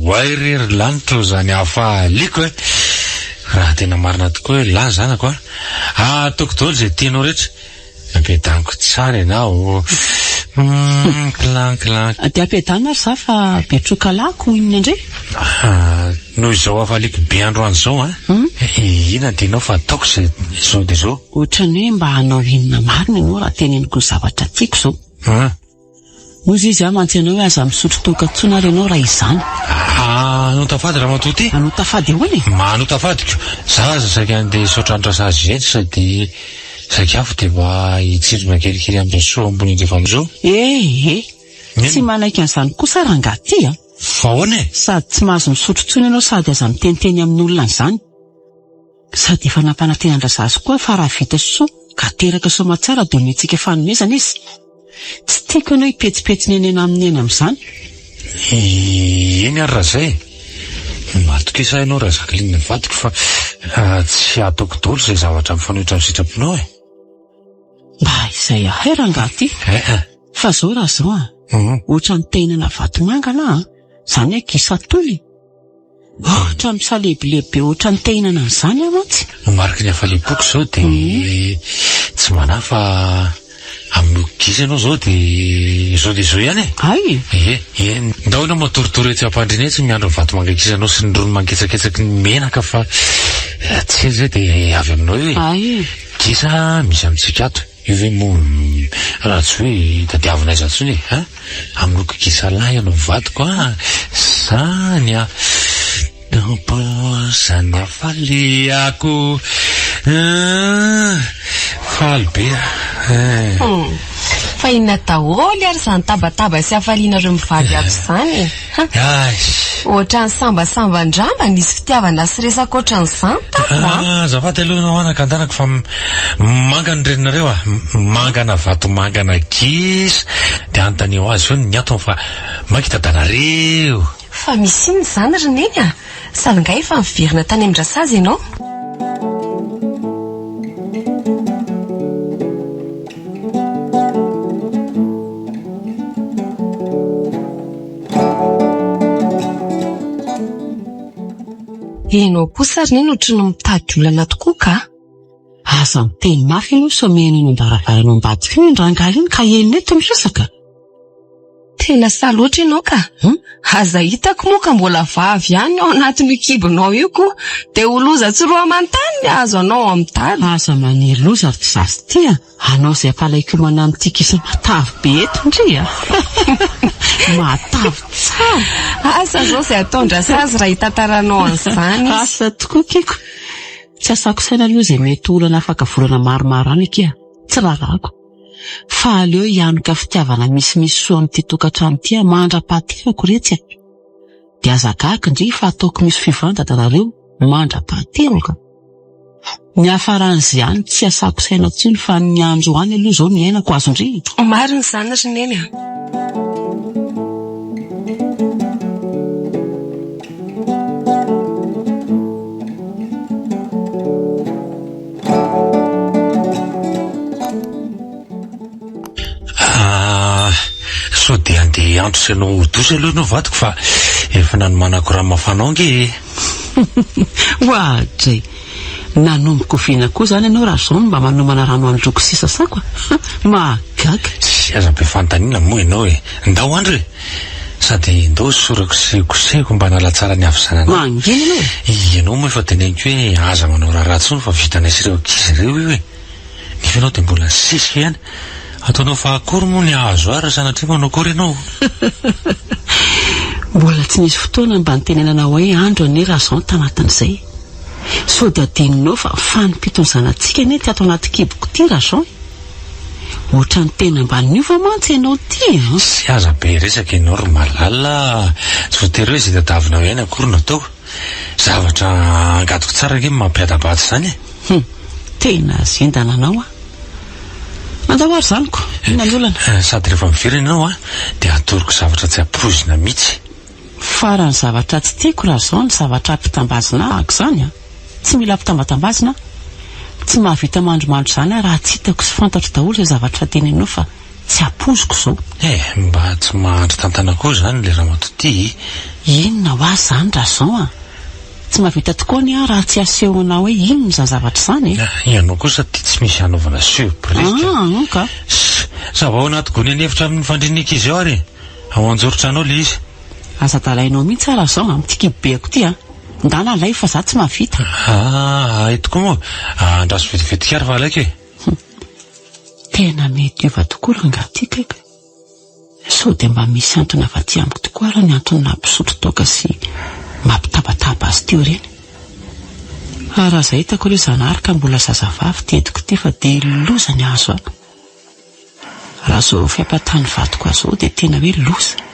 Oay re ry lanitra o zany hafaliako e! Raha tena marina tokoa hoe lahy zanako a! Ataoko daholo izay tianao rehetra. Ampiadaniko tsara ianao. Humm clan clan. Dia ampiadano ary za fa betroka lahy ko inona indray? Noho izao hafaliako be androany izao an! Inona no tianao fa ataoko izay izao dia izao. Ohatran'ny hoe mba hanao inona marina ianao raha teneniko ny zavatra tiako izao. Hoy izy aho mantsy anao hoe aza misotro toaka intsony ary ianao raha izany. Hanota fady ramatoa ty. Hanota fady ahoana e? Manota fadiko. Za aza saika andeha hisaotra an-dRasazy izay sady saika afo dia mba hitsindrona kelikely amin-dRasoa ambony indray amin'izao. Eh eh! Tsy manaiky an'izany kosa rangahy ty a! Fa ahoana e? Sady tsy mahazo misotro intsony ianao sady aza miteniteny amin'olona an'izany. Sady efa nampanantena an-dRazazy koa fa raha vita soa ka teraka soamatsara dia omentsika fanomezana izy. Tsy tiako ianao hipetsipetsy nenena aminy eny amin'izany. Eny ary raha izay e. Matokisa ianao Razakiline vadiko fa tsy hataoko daholo izay zavatra mifanohitra amin'ny sitraponao e. Mba izay ahay rangahy ty. Fa izao raha izao an. Ohatran'ny te hihinana vatomanga aho an. Izany hoe gisa tony e. Ohatra misalebolebo be ohatran'ny te hihinana an'izany aho mantsy. Ho mariky ny hafaliam-poko izao dia tsy manahy fa amin'ny loko gisa ianao izao dia izao dia izao ihany e! Hay e! Ie, ie. Ndao ianao matoritory etsy am-pandriana etsy miandry ny vatomanga gisanao sy ny rony mangetsaketsaky ny menaka fa tsy ela izay dia avy aminao io e! Hay e! Gisa misy amintsika ato. Io ve moa raha tsy hoe tadiavina aiza intsony e a! Amin'ny loko gisalahy ianao vadiko a! Zany a! Tompo zany hafaliako Faly be aho eh. Fa inona daholo ary izany tabataba sy hafalianareo mivady ato izany e? Ay. Ohatran'ny sambasamba-dramba nisy fitiavana sy resaka ohatran'izany tato a! Ah, azafady aloha ianao anaka andanako fa manga ny reninareo a! Mangana vatomangana gisa dia anontanio azy eo ny antony fa mainka dadanareo. Fa misy inona izany ry Neny a? Sa angaha efa niverina tany amin-dRasazy ianao? Ianao kosa ry Neny ohatry ny mitady olana tokoa ka! Aza miteny mafy ianao sao mihaino eny am-baravaranao ambadika iny rangahy iny ka henony eto ny resaka. Tena sahy loatra ianao ka. Aza hitako moa ka mbola vavy ihany ao anatin'io kibonao io ko dia ho loza tsy roa aman-tany ny hahazo anao ao amin'ny dada. Aza maniry loza ry zaza ity a! Hanao izay hampalaiko homana amin'ity kisa matavy be eto ndry a! Matavy tsara! Asa izao izay ataon-dRasazy raha hitantaranao an'izany izy. Asa tokoa kiko! Tsy asako saina aloha izay mety ho olana afaka volana maromaro any akia! Tsy raharahako. Fa aleo hianoka fitiavana misimisy soa amin'ity tokantrano ity aho mandra-pahaterako retsy a! Dia aza gaga ndry fa ataoko misy fiovana dadanareo mandra-pahateraka. Ny hafaran'izay any tsy asako saina intsony fa ny androany aloha izao no iainako azon-dry. Marina izany ry Neny a! Ah, sao dia andeha hiantso sy hanao douche aloha ianao vadiko fa efa nanomanako rano mafana ao ange e. Oadray! Nanomboka oviana koa izany ianao raha izao no mba manomana rano handroko sy sasako a? Mahagaga! Sy aza be fanontaniana moa ianao e! Ndao andro e! Sady ndao hosorako sy kosehiko mba hanala tsara ny havizananao. Mangina ianao e! Ianao moa efa teneniko hoe aza manao raharaha intsony fa vitanay sy ireo ankizy ireo io e! Nefa ianao dia mbola nisesika ihany. Ataonao fa akory moa ny hahazo ahy raha sanatria manao akory ianao? Mbola tsy nisy fotoana mba nitenenana hoe andro anie Rajean tanatin'izay. Sao dia adinonao fa fanim-piton'ny zanatsika anie ty ato anaty kiboko ity Rajean e! Ohatran'ny tena mba niova mantsy ianao ity an! Tsy aza be resaka ianao ry Malala a! Tsy voatery hoe izay tadiavinao ihany akory no atao. Zavatra angadiko tsara ange ny mampiadam-bady izany e! Hum! Tena zendana anao aho. Andao ary izany ko! Inona ny olana? Sady rehefa miverina ianao an, dia atoroko zavatra tsy ampoizina mihitsy. Farany zavatra tsy tiako raha izao ny zavatra ampitambazina ahako izany an! Tsy mila ampitambatambazina aho. Tsy mahavita mandrimandry izany aho raha tsy hitako sy fantatro daholo izay zavatra teneninao fa tsy ampoiziko izao. Eh! Mba tsy mahandry tantana koa izany ilay ramatoa ity. Inona ho azy izany Rajean a! Tsy mahavita tokoa anie aho raha tsy asehonao hoe inona izany zavatra izany e! Ianao kosa ity tsy misy hanaovana surprise ka. Ah, an ka. Sava ao anaty gony an'efitra amin'ny fandrian'ny ankizy ao ary e! Ao anjoron-trano ao ilay izy. Aza adalainao mihitsy aho Rajean a, amin'ity kibobeako ity a! Ndana alaivo fa za tsy mahavita. Ah, hay tokoa moa. Andraso vetivety kary fa alaiko e! Hum. Tena mety hiova tokoa rangahy ity kay ka. Sao dia mba misy antony avy aty amiko tokoa ary ny antony nampisotro toaka sy mampitabataba azy teo ireny. Ary aza hitako re Zanahary ka mbola zazavavy ity entiko ity fa dia loza ny hahazo ahy. Raha izao fiampatàn'ny vadiko azy izao dia tena hoe loza.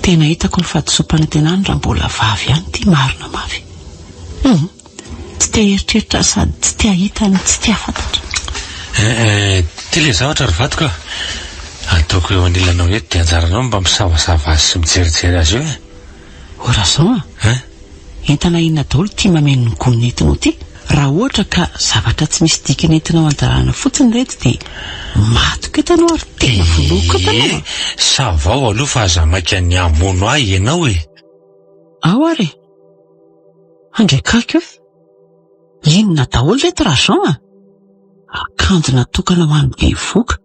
Tena hitako ny fahadisoam-panantenany raha mbola vavy ihany ity marina mafy. Hum! Tsy te hieritreritra sady tsy te hahita no tsy te hahafantatra. Eh eh, ty le zavatra ry vadiko a! Ataoko eo anilanao eto dia anjaranao ny mba misavasava azy sy mijerijery azy eo e! Oh Rason a! Hein? Entana inona daholo ity mameno ny gony entinao ity? Raha ohatra ka zavatra tsy misy dikany entinao an-dalàna fotsiny ireto dia matiko eto ianao ary tena vonoiko eto ianao a! Savao aloha fa aza maika ny hamono ahy ianao e! Ao ary e! Handray kaiky eo! Inona daholo ireto Rajean a! Akanjo natokana ho an'ny bevoka.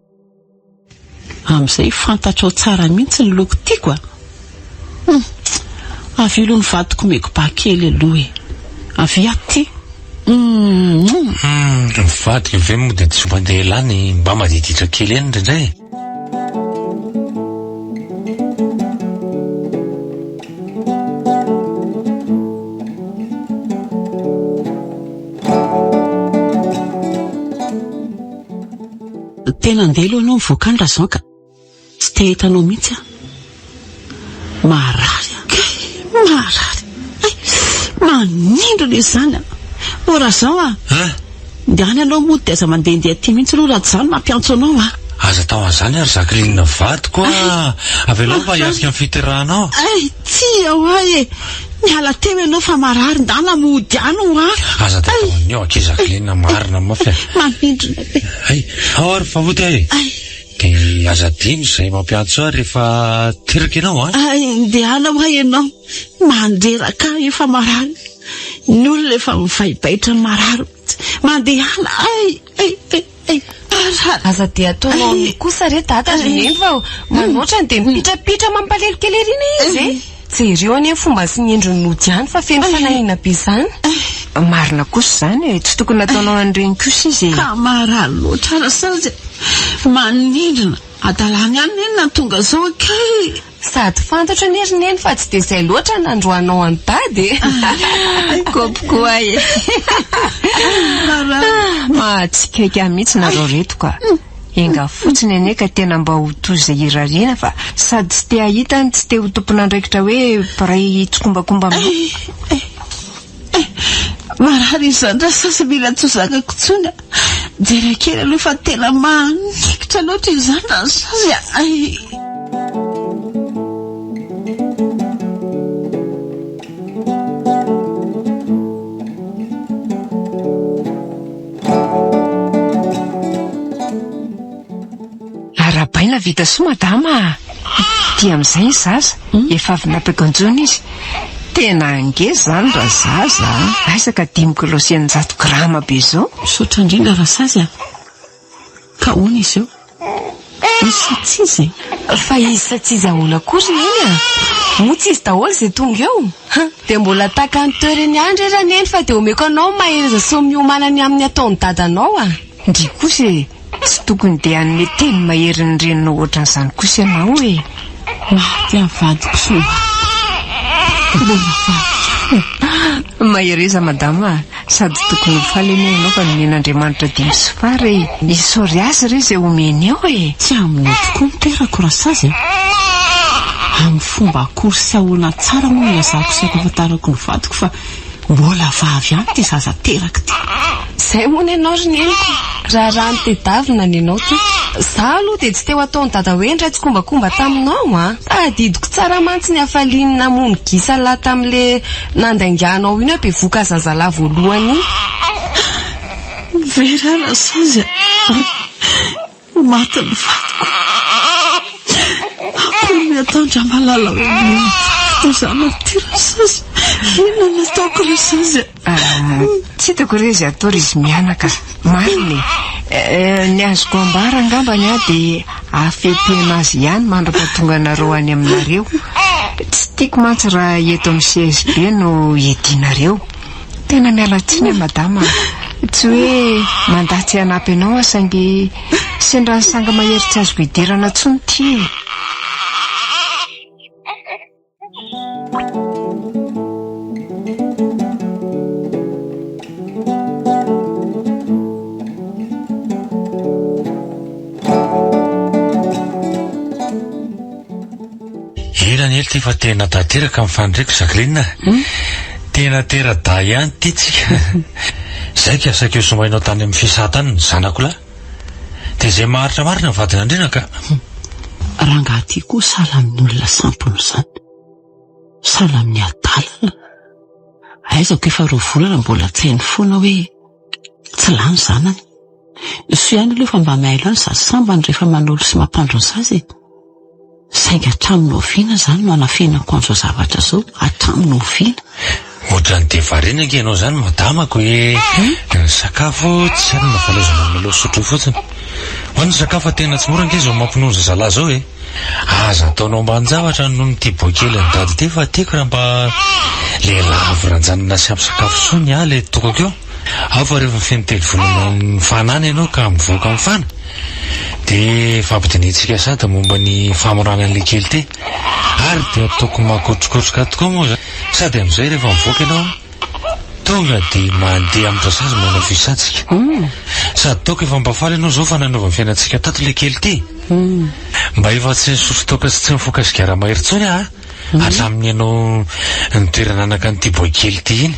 Amin'izay fantatrao tsara mihitsy ny loko tiako a! Hum! Avia aloha ny vadiko omeko ba kely aloha e! Avia aty! Hum! Hum! Ny vadiko ve moa dia tsy mandeha lany mba madiditra kely ihany indraindray e! Tena andeha aloha ianao mivoaka any Rajean ka. Tsy te hahita anao mihitsy aho. Marary aho. Kay, marary. Hay, manindrona izany an. Oh Rajean a! Hein? Ndehana aloha mody dia aza mandehandeha aty mihitsy aloha raha tsy izany mampiantso anao aho. Aza atao an'izany ary Jacqueline vadiko a! Avelao mba hiatrika ny fiterahanao. Hay, tsia hoa e! Miala teo ianao fa marary, ndana mody any hoa! Aza dia atao an'io akia Jacqueline, marina mafy a! Manindrona be. Hay, ao ary fa hody aho e! Hay. Dia aza adino izay mampiantso ahy rehefa teraka ianao an! Hay, ndehana hoa ianao, mandreraka ahy efa marary, ny olona efa mivaibaitra marary mihitsy, mandehana, hay, hay, hay, hay. Marary. Aza dia ataonao amin'io kosa re dada ry neny fa manoatra ny dia mipitrapitra mampalelo kely ery iny izy e. Jereo anie ny fomba sy ny endriny nody any fa feno fanahiana be izany. Marina kosa izany e, tsy tokony nataonao an'ireny kosa izy e. Ka marary loatra Rasazy a. Manindrona. Hadalana ihany neny nahatonga izao kay. Sady fantatro anie ry neny fa tsy dia izay loatra ny nandroanao an'i dada e! Kopy koa e! Mahatsikaiky ahy mihitsy nareo reto ka! Enga fotsiny anie ka tena mba ho toy izay irariana fa sady tsy te hahita no tsy te ho tompon'andraikitra hoe mpiray tsikombakomba aminao. Marary izany Rasasy mila tsy ho zakako intsony a! Jereo kely aloha fa tena manikitra loatra izany Rasasy a! Arahabaina vita soa madama a! Ity amin'izay ny zaza, efa avy nampiakanjoana izy. Tena ngeza izany ra zaza a! Aiza ka dimy kilao sy 600 grama be izao? Misaotra indrindra Rasazy a! Ka ahoana izy eo? Izy sa tsy izy e? Fa izy sa tsy izy ahoana koa ry Neny a? Moa tsy izy daholo izay tonga eo? Dia mbola tahaka ny teo ireny ihany re Raneny fa dia omeko anao ny mahereza sy ny miomàna ny amin'ny ataon'ny dadanao a! Ndry kosa e! Tsy tokony dia hanome teny mahery ny reninao ohatran'izany kosa ianao e! Maty aho vadiko soa. Mbola vavy ihany. Mahereza madama a! Sady tokony ho faly anie ianao fa nomen'Andriamanitra dimy sy fara e! Isaory azy re izay omeny eo e! Tsy aminao tokoa ny terako Rasazy a! Amin'ny fomba akory sy ahoana tsara moa no ilazako sy ampahafantarako ny vadiko fa Mbola vavy ihany ity zaza teraka ity. Zay hono ianao ry neniko, raharaha nitedavina ny anao ty. Za aloha dia tsy te ho ataon'i dada hoe niray tsikombakomba taminao an! Tadidiko tsara mantsy ny hafaliany namono gisa lahy tamin'le nandainganao iny hoe bevoka zazalahy voalohany iny. Very aho Rasazy a! Ho maty ny vadiko. Akory ny ataon-dRamalala hoe mino vavy toy izany amin'ity Rasazy? Inona no ataoko Rasazy a? Tsy hitako re izay atao ry izy mianaka. Marina e. Ny azoko ambara angambany aho dia hafepena azy ihany mandra-pahatonga anareo any aminareo. Tsy tiako mantsy raha eto amin'ny CSB no hiadianareo. Tena miala tsiny aho madama a! Tsy hoe mandà tsy hanampy anao aho saingy sendra ny sanga mahery tsy azoko idirana intsony ity e! Ela ny ela ity fa tena tanteraka ny faniriako Jacqueline a! Tena tera-dahy ihany ity tsika. Zay ka saika ho somainao tany amin'ny fisa tany ny zanako lahy. Dia izay maharitra marina ny vadin'Andriana ka. Rangahy ity koa sahala amin'ny olona sampona izany. Sahala amin'ny adalana. Aiza ko efa roa volana mbola tsy hainy foana hoe tsy lany zanany. Soa ihany aloha fa mba mihaino ihany izaho sambany rehefa manolo sy mampandro ny zaza e. Saingy hatramin'ny oviana izany no hanafenako an'izao zavatra izao? Hatramin'ny oviana? Ohatran'ny dia variana ange ianao izany madamako e! Ny sakafo tsy hay na fanaovana milalao sotro fotsiny. Ho an'ny sakafo fa tena tsy mora ange izao mampinono zazalahy izao e! Aza ataonao ambanin-javatra ny nonon'ity boay kely an'i dada ity fa tiako raha mba lehilahy avy ranjanana sy ampy sakafo soa ny ahy ilay tokako eo. Ao fa rehefa feno telo volana mifana any ianao ka mivoaka mifana dia ifampidinihintsika sady momba ny famorana an'ilay kely ity. Ary dia ataoko makotrokotroka tokoa moa izany. Sady amin'izay rehefa mivoaka ianao tonga dia mandeha amin'ny rasazy manao visa tsika. Sady ataoko efa mba faly ianao izao fa nanova ny fiainantsika tato ilay kely ity. Mba efa tsy nisotro toaka sy tsy nifoka sigara mahery intsony aho hatramin'ny ianao nitoerana anaka an'ity boay kely ity iny.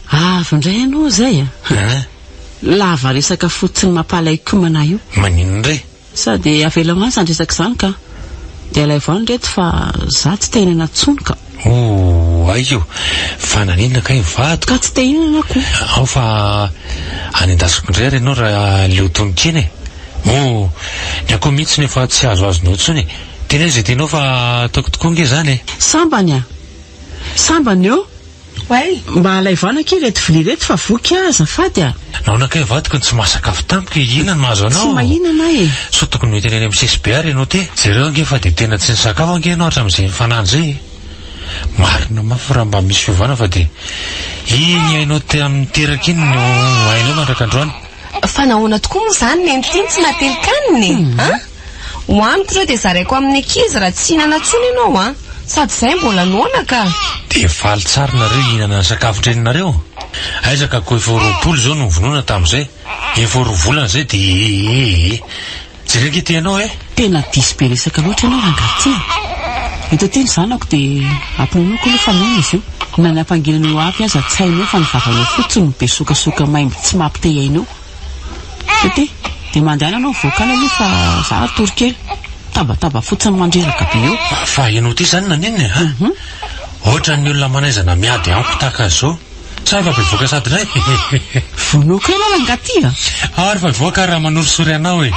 Avy indray ianao izay a! Lava resaka fotsiny mampalaikomana io. Maninona indray? Sady avelao any izany resaka izany ka! Dia alaivo any ireto fa za tsy te hihinana intsony ka! Oay o! Fa naninona kay ny vadiko? Ka tsy te hihinana ko! Ao fa any an-dasiko indray ary ianao raha leo tonon-kena e! Moa ny akoho mihitsy no efa tsy azoazonao intsony e! Teneno izay tianao fa ataoko tokoa ange izany e! Sambany a! Sambany ô! Oay! Mba alaivo any akia ireto vilia ireto fa voky aho azafady a! Nahoana kay vadiko no tsy mahasakafo tampoka e? Inona no mahazo anao? Tsy mahinana aho e! Sao tokony mety any amin'ny CSB ary ianao ty? Jereo ange fa dia tena tsy nisakafo ange ianao hatramin'izay nifanandro izay e! Marina mafy raha mba misy fiovana fa dia iny hainao te amin'ny niteraka iny no hainao mandrak'androany. Fa nahoana tokoa moa izany neny ity no tsy nahatelin-kanina e? An? Hohaniko ireo dia zaraiko amin'ny ankizy raha tsy hihinana intsony ianao an! Sady izahay mbola noana ka! Dia faly tsara nareo hihinana ny sakafon-dreninareo? Aiza ka ko efa ho 20 izao no novonoina tamin'izay, efa ho roa volana izay dia ee. Jereo ange ity ianao e! Tena diso be resaka loatra ianao rangahy ity a! Eto aty ny zanako dia ampinonoako aloha fa noana izy io. Na ny hampanginana eo avy aza tsy hainao fa ny vavanao fotsiny no be sokasoka maimbo tsy mampite hihaino eo. Tete, dia mandehana aloha mivoaka any aloha fa za hatory kely. Mitabataba fotsiny mandreraka be eo. Fa ianao ity izany naninona e? An? Ohatran'ny olona manaizana miady amiko tahaka an'izao. Sa efa bevoka sady indray? Vonoiko ela rangahy ty a! Ary fa bevoka raha manorisory anao e!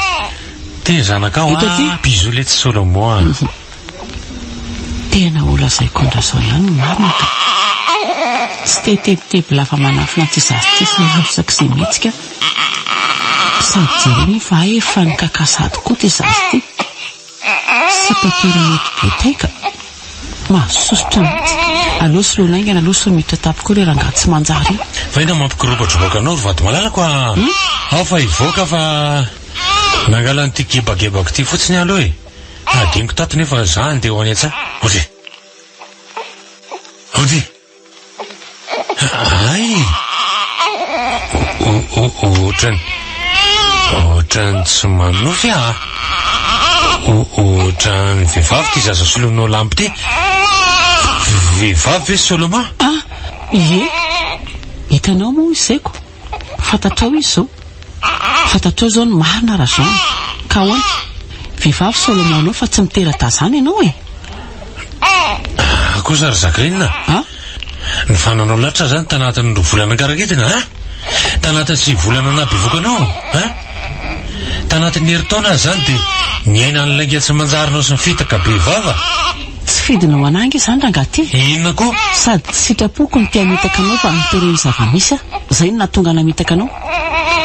Ty ny zanakao an! Bisous letsy Solomon a! Tena ho lazaiko an-dRazao ihany ny marina ka. Tsy te hitebiteby lava manafina an'ity zaza ity fa hirotsaka izay mihetsika. Sady jereo anie fa hay efa nikaka sahady koa ity zaza ity. Sipa kely mety be tay ka. Mahasosotra mihitsy. Aleo soloina haingana aloha sao miditra tampoka eo ilay rangahy tsy manjary io. Fa inona mampikiropadrobaka anao ry vady malalako a! Ao fa hivoaka fa nangala an'ity gebagebako ity fotsiny aho aloha e! Hadinoko tato nefa za andeha ho any an-tsaha. Audrey! Audrey! Hay! Ohatrany, ohatrany tsy manonofy aho. Ohatrany vehivavy ity zaza soloinao lampy ity. Vehivavy ve Solomon? Ah, ie. Hitanao moa izy zaiko. Fantatrao izy izao. Fantatrao izao ny marina Rajean. Ka ahoana? Vehivavy Solomon anao fa tsy mitera-dazana ianao e! Ah kosa ry Jacqueline a! Ny fananao latsa zany tanatin'ny roa volana karakidina a! Tanatin'ny sivy volana naha-bevoka anao a! Tanatin'ny herintaona aza zany dia niaina ny lainga tsy manjarinao sy ny fitaka be vava. Tsy fidina ho anah ange izany rangahy ty. Inona koa? Sady tsy sitrapoko ny te hamitaka anao fa noteren'ny zava-misy aho. Izay no nahatonga namitaka anao.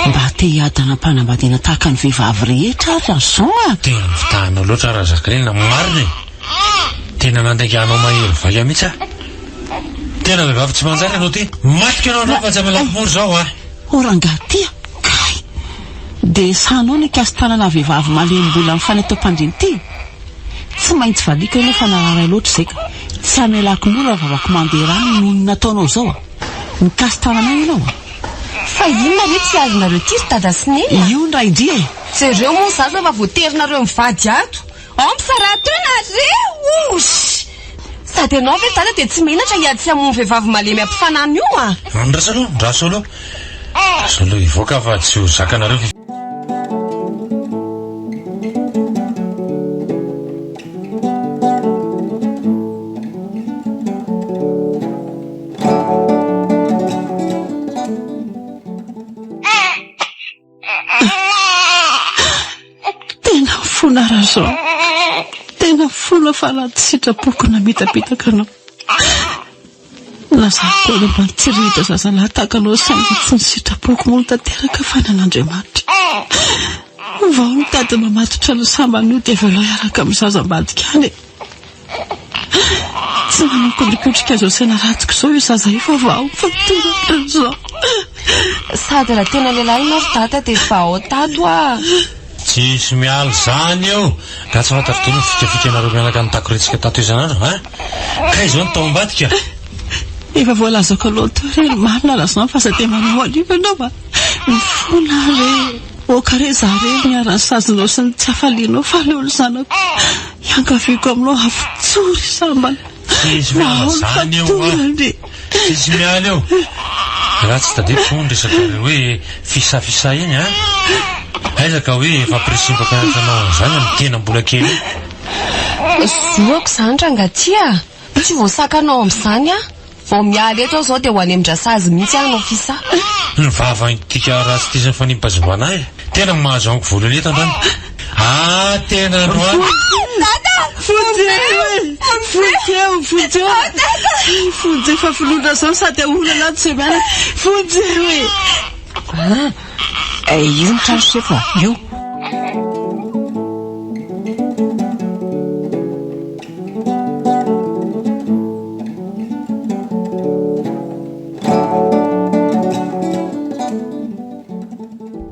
Mba te hiadana am-panambadiana tahaka ny vehivavy rehetra ary aho Jean a! Tena nivitahanao loatra aho Razakrina, marina e! Tena nandainganao mahery vaika mihitsy aho. Tena vehivavy tsy manjary ianao ty. Matiko ianao androany fa tsy hamelako mora izao a! Oh rangahy ty a! Kay! Dia sahanao ny hikasi-tanana vehivavy malemy mbola mifanety eo am-pandriana ity? Tsy maintsy valiako ianao fa narary ahy loatra izay ka. Tsy hamelako mora raha vavako mandeha rà noho ny nataonao izao a! Mikasi-tanana ahy ianao a! Fa inona re ty azonareo ty ry dada sy neny a! Io ny raindry e! Jereo moa ny zaza fa voaterinareo mivady ato! Ao misaraha teo nareo! Sady ianao ve dada dia tsy menatra hiady sy hamono vehivavy malemy ampifanana io a! Andraso aloha, andraso aloha. Andraso aloha hivoaka fa tsy ho zakanareo. Tena mifona Rajean, tena mifona fa anaty sitrapoko namitapitaka anao. Lazako any ambany tsirihitra zazalahy tahaka anao saingy tsy ny sitrapoko moa no tanteraka fa ny an'Andriamanitra. Vao mitady mamatotra ny sambany io dia avelao hiaraka amin'ny zaza ambadika any e. Tsy manao kondrikondrika izao saina ratsiko izao io zaza io fa vao fatorana izao. Sady raha tena lehilahy ianao ry dada dia vao tato ah. Tsisy miala izany eo! Nga tsy fantatro dolo ny fikafikanareo mianaka nitakoretsika tato isan'andro an! Kay izao ny tao ambadika! Efa voalazako aloha teo re ny marina Razan fa aza dia manao an'io ianao a! Mifona re! Aoka re za re niharan'ny sazinao sy ny tsy hafalianao fa aleo ny zanako hiangaviako aminao havotsory sambany Tsisy miala zany eo a! Tsisy miala eo! Raha tsy tadidiko moa ny resaka hoe fisafisa iny an! Aiza ka hoe efa ampirisihim mpampianatra anao an'izany amin'ny tena mbola kely io. Zoako izany rangahy ty a! Tsy voasakanao amin'izany aho. Vao miala eto aho izao dia ho any amin-dRasazy mihitsy aho hanao fisa. Ny vavan'ity ratsy ity sy ny fanimpazimana ahy. Tena mahazo amiko voalohany eto androany. Ah, tena androany. Dada! Vonjeo e! Vonjeo! Vonjeo! Vonjeo fa vonoina zao sady ahorana ato izay mianaka. Vonjeo e! Ah, io ny trano sefo a, io.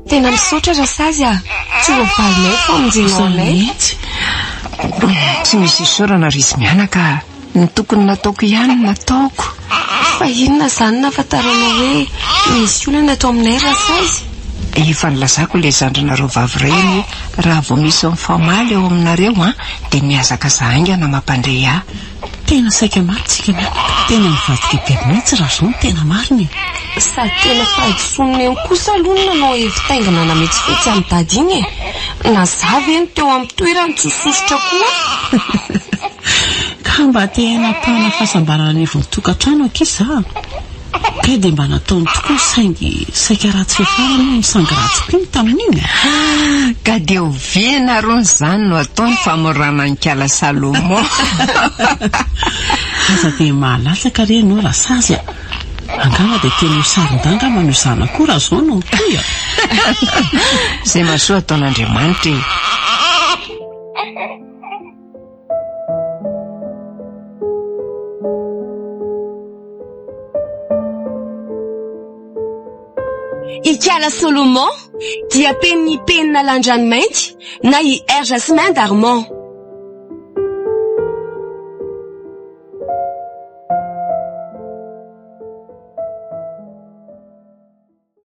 Tena misaotra Rasazy a! Tsy ho valinay famonjenao anay. Mihitsy. Tsy misy isaorana ry izy mianaka a. Ny tokony nataoko ihany no nataoko. Fa inona izany nahafantaranao hoe misy olana ato aminay Rasazy? Efa nilazako ilay zandrinareo vavy iray anie raha vao misy mifamaly eo aminareo an, dia mihazakazaha haingana mampandre ahy. Tena saika maty tsika mianaka. Tena nivadika be mihitsy raha zao no tena marina e. Sady tena fahadisoan'i Neny kosa aloha ny nanao hevi-taingina nametsifetsy an'i Dada iny e. Na za ve no teo amin'ny toerany tsy ho sosotra koa? Ka mba te hanapahana fahasambarana anivon'ny tokantrano akia za. Kay dia mba nataony tokoa saingy saika ratsy fiafarana iny sangy ratsy ko iny tamin'iny e! Ka dia oviana rony izany no atao ny famorana an'i Kala Salomon? Aza dia mahalatsaka re ianao Rasazy a! Angamba dia tena ho saron-dahy angamba io zanako io raha izao no mitohy a! Izay mahasoa ataon'Andriamanitra e! Ikala Solomon dia penin'ny penina landranomainty na i R. Jasmin Darmon.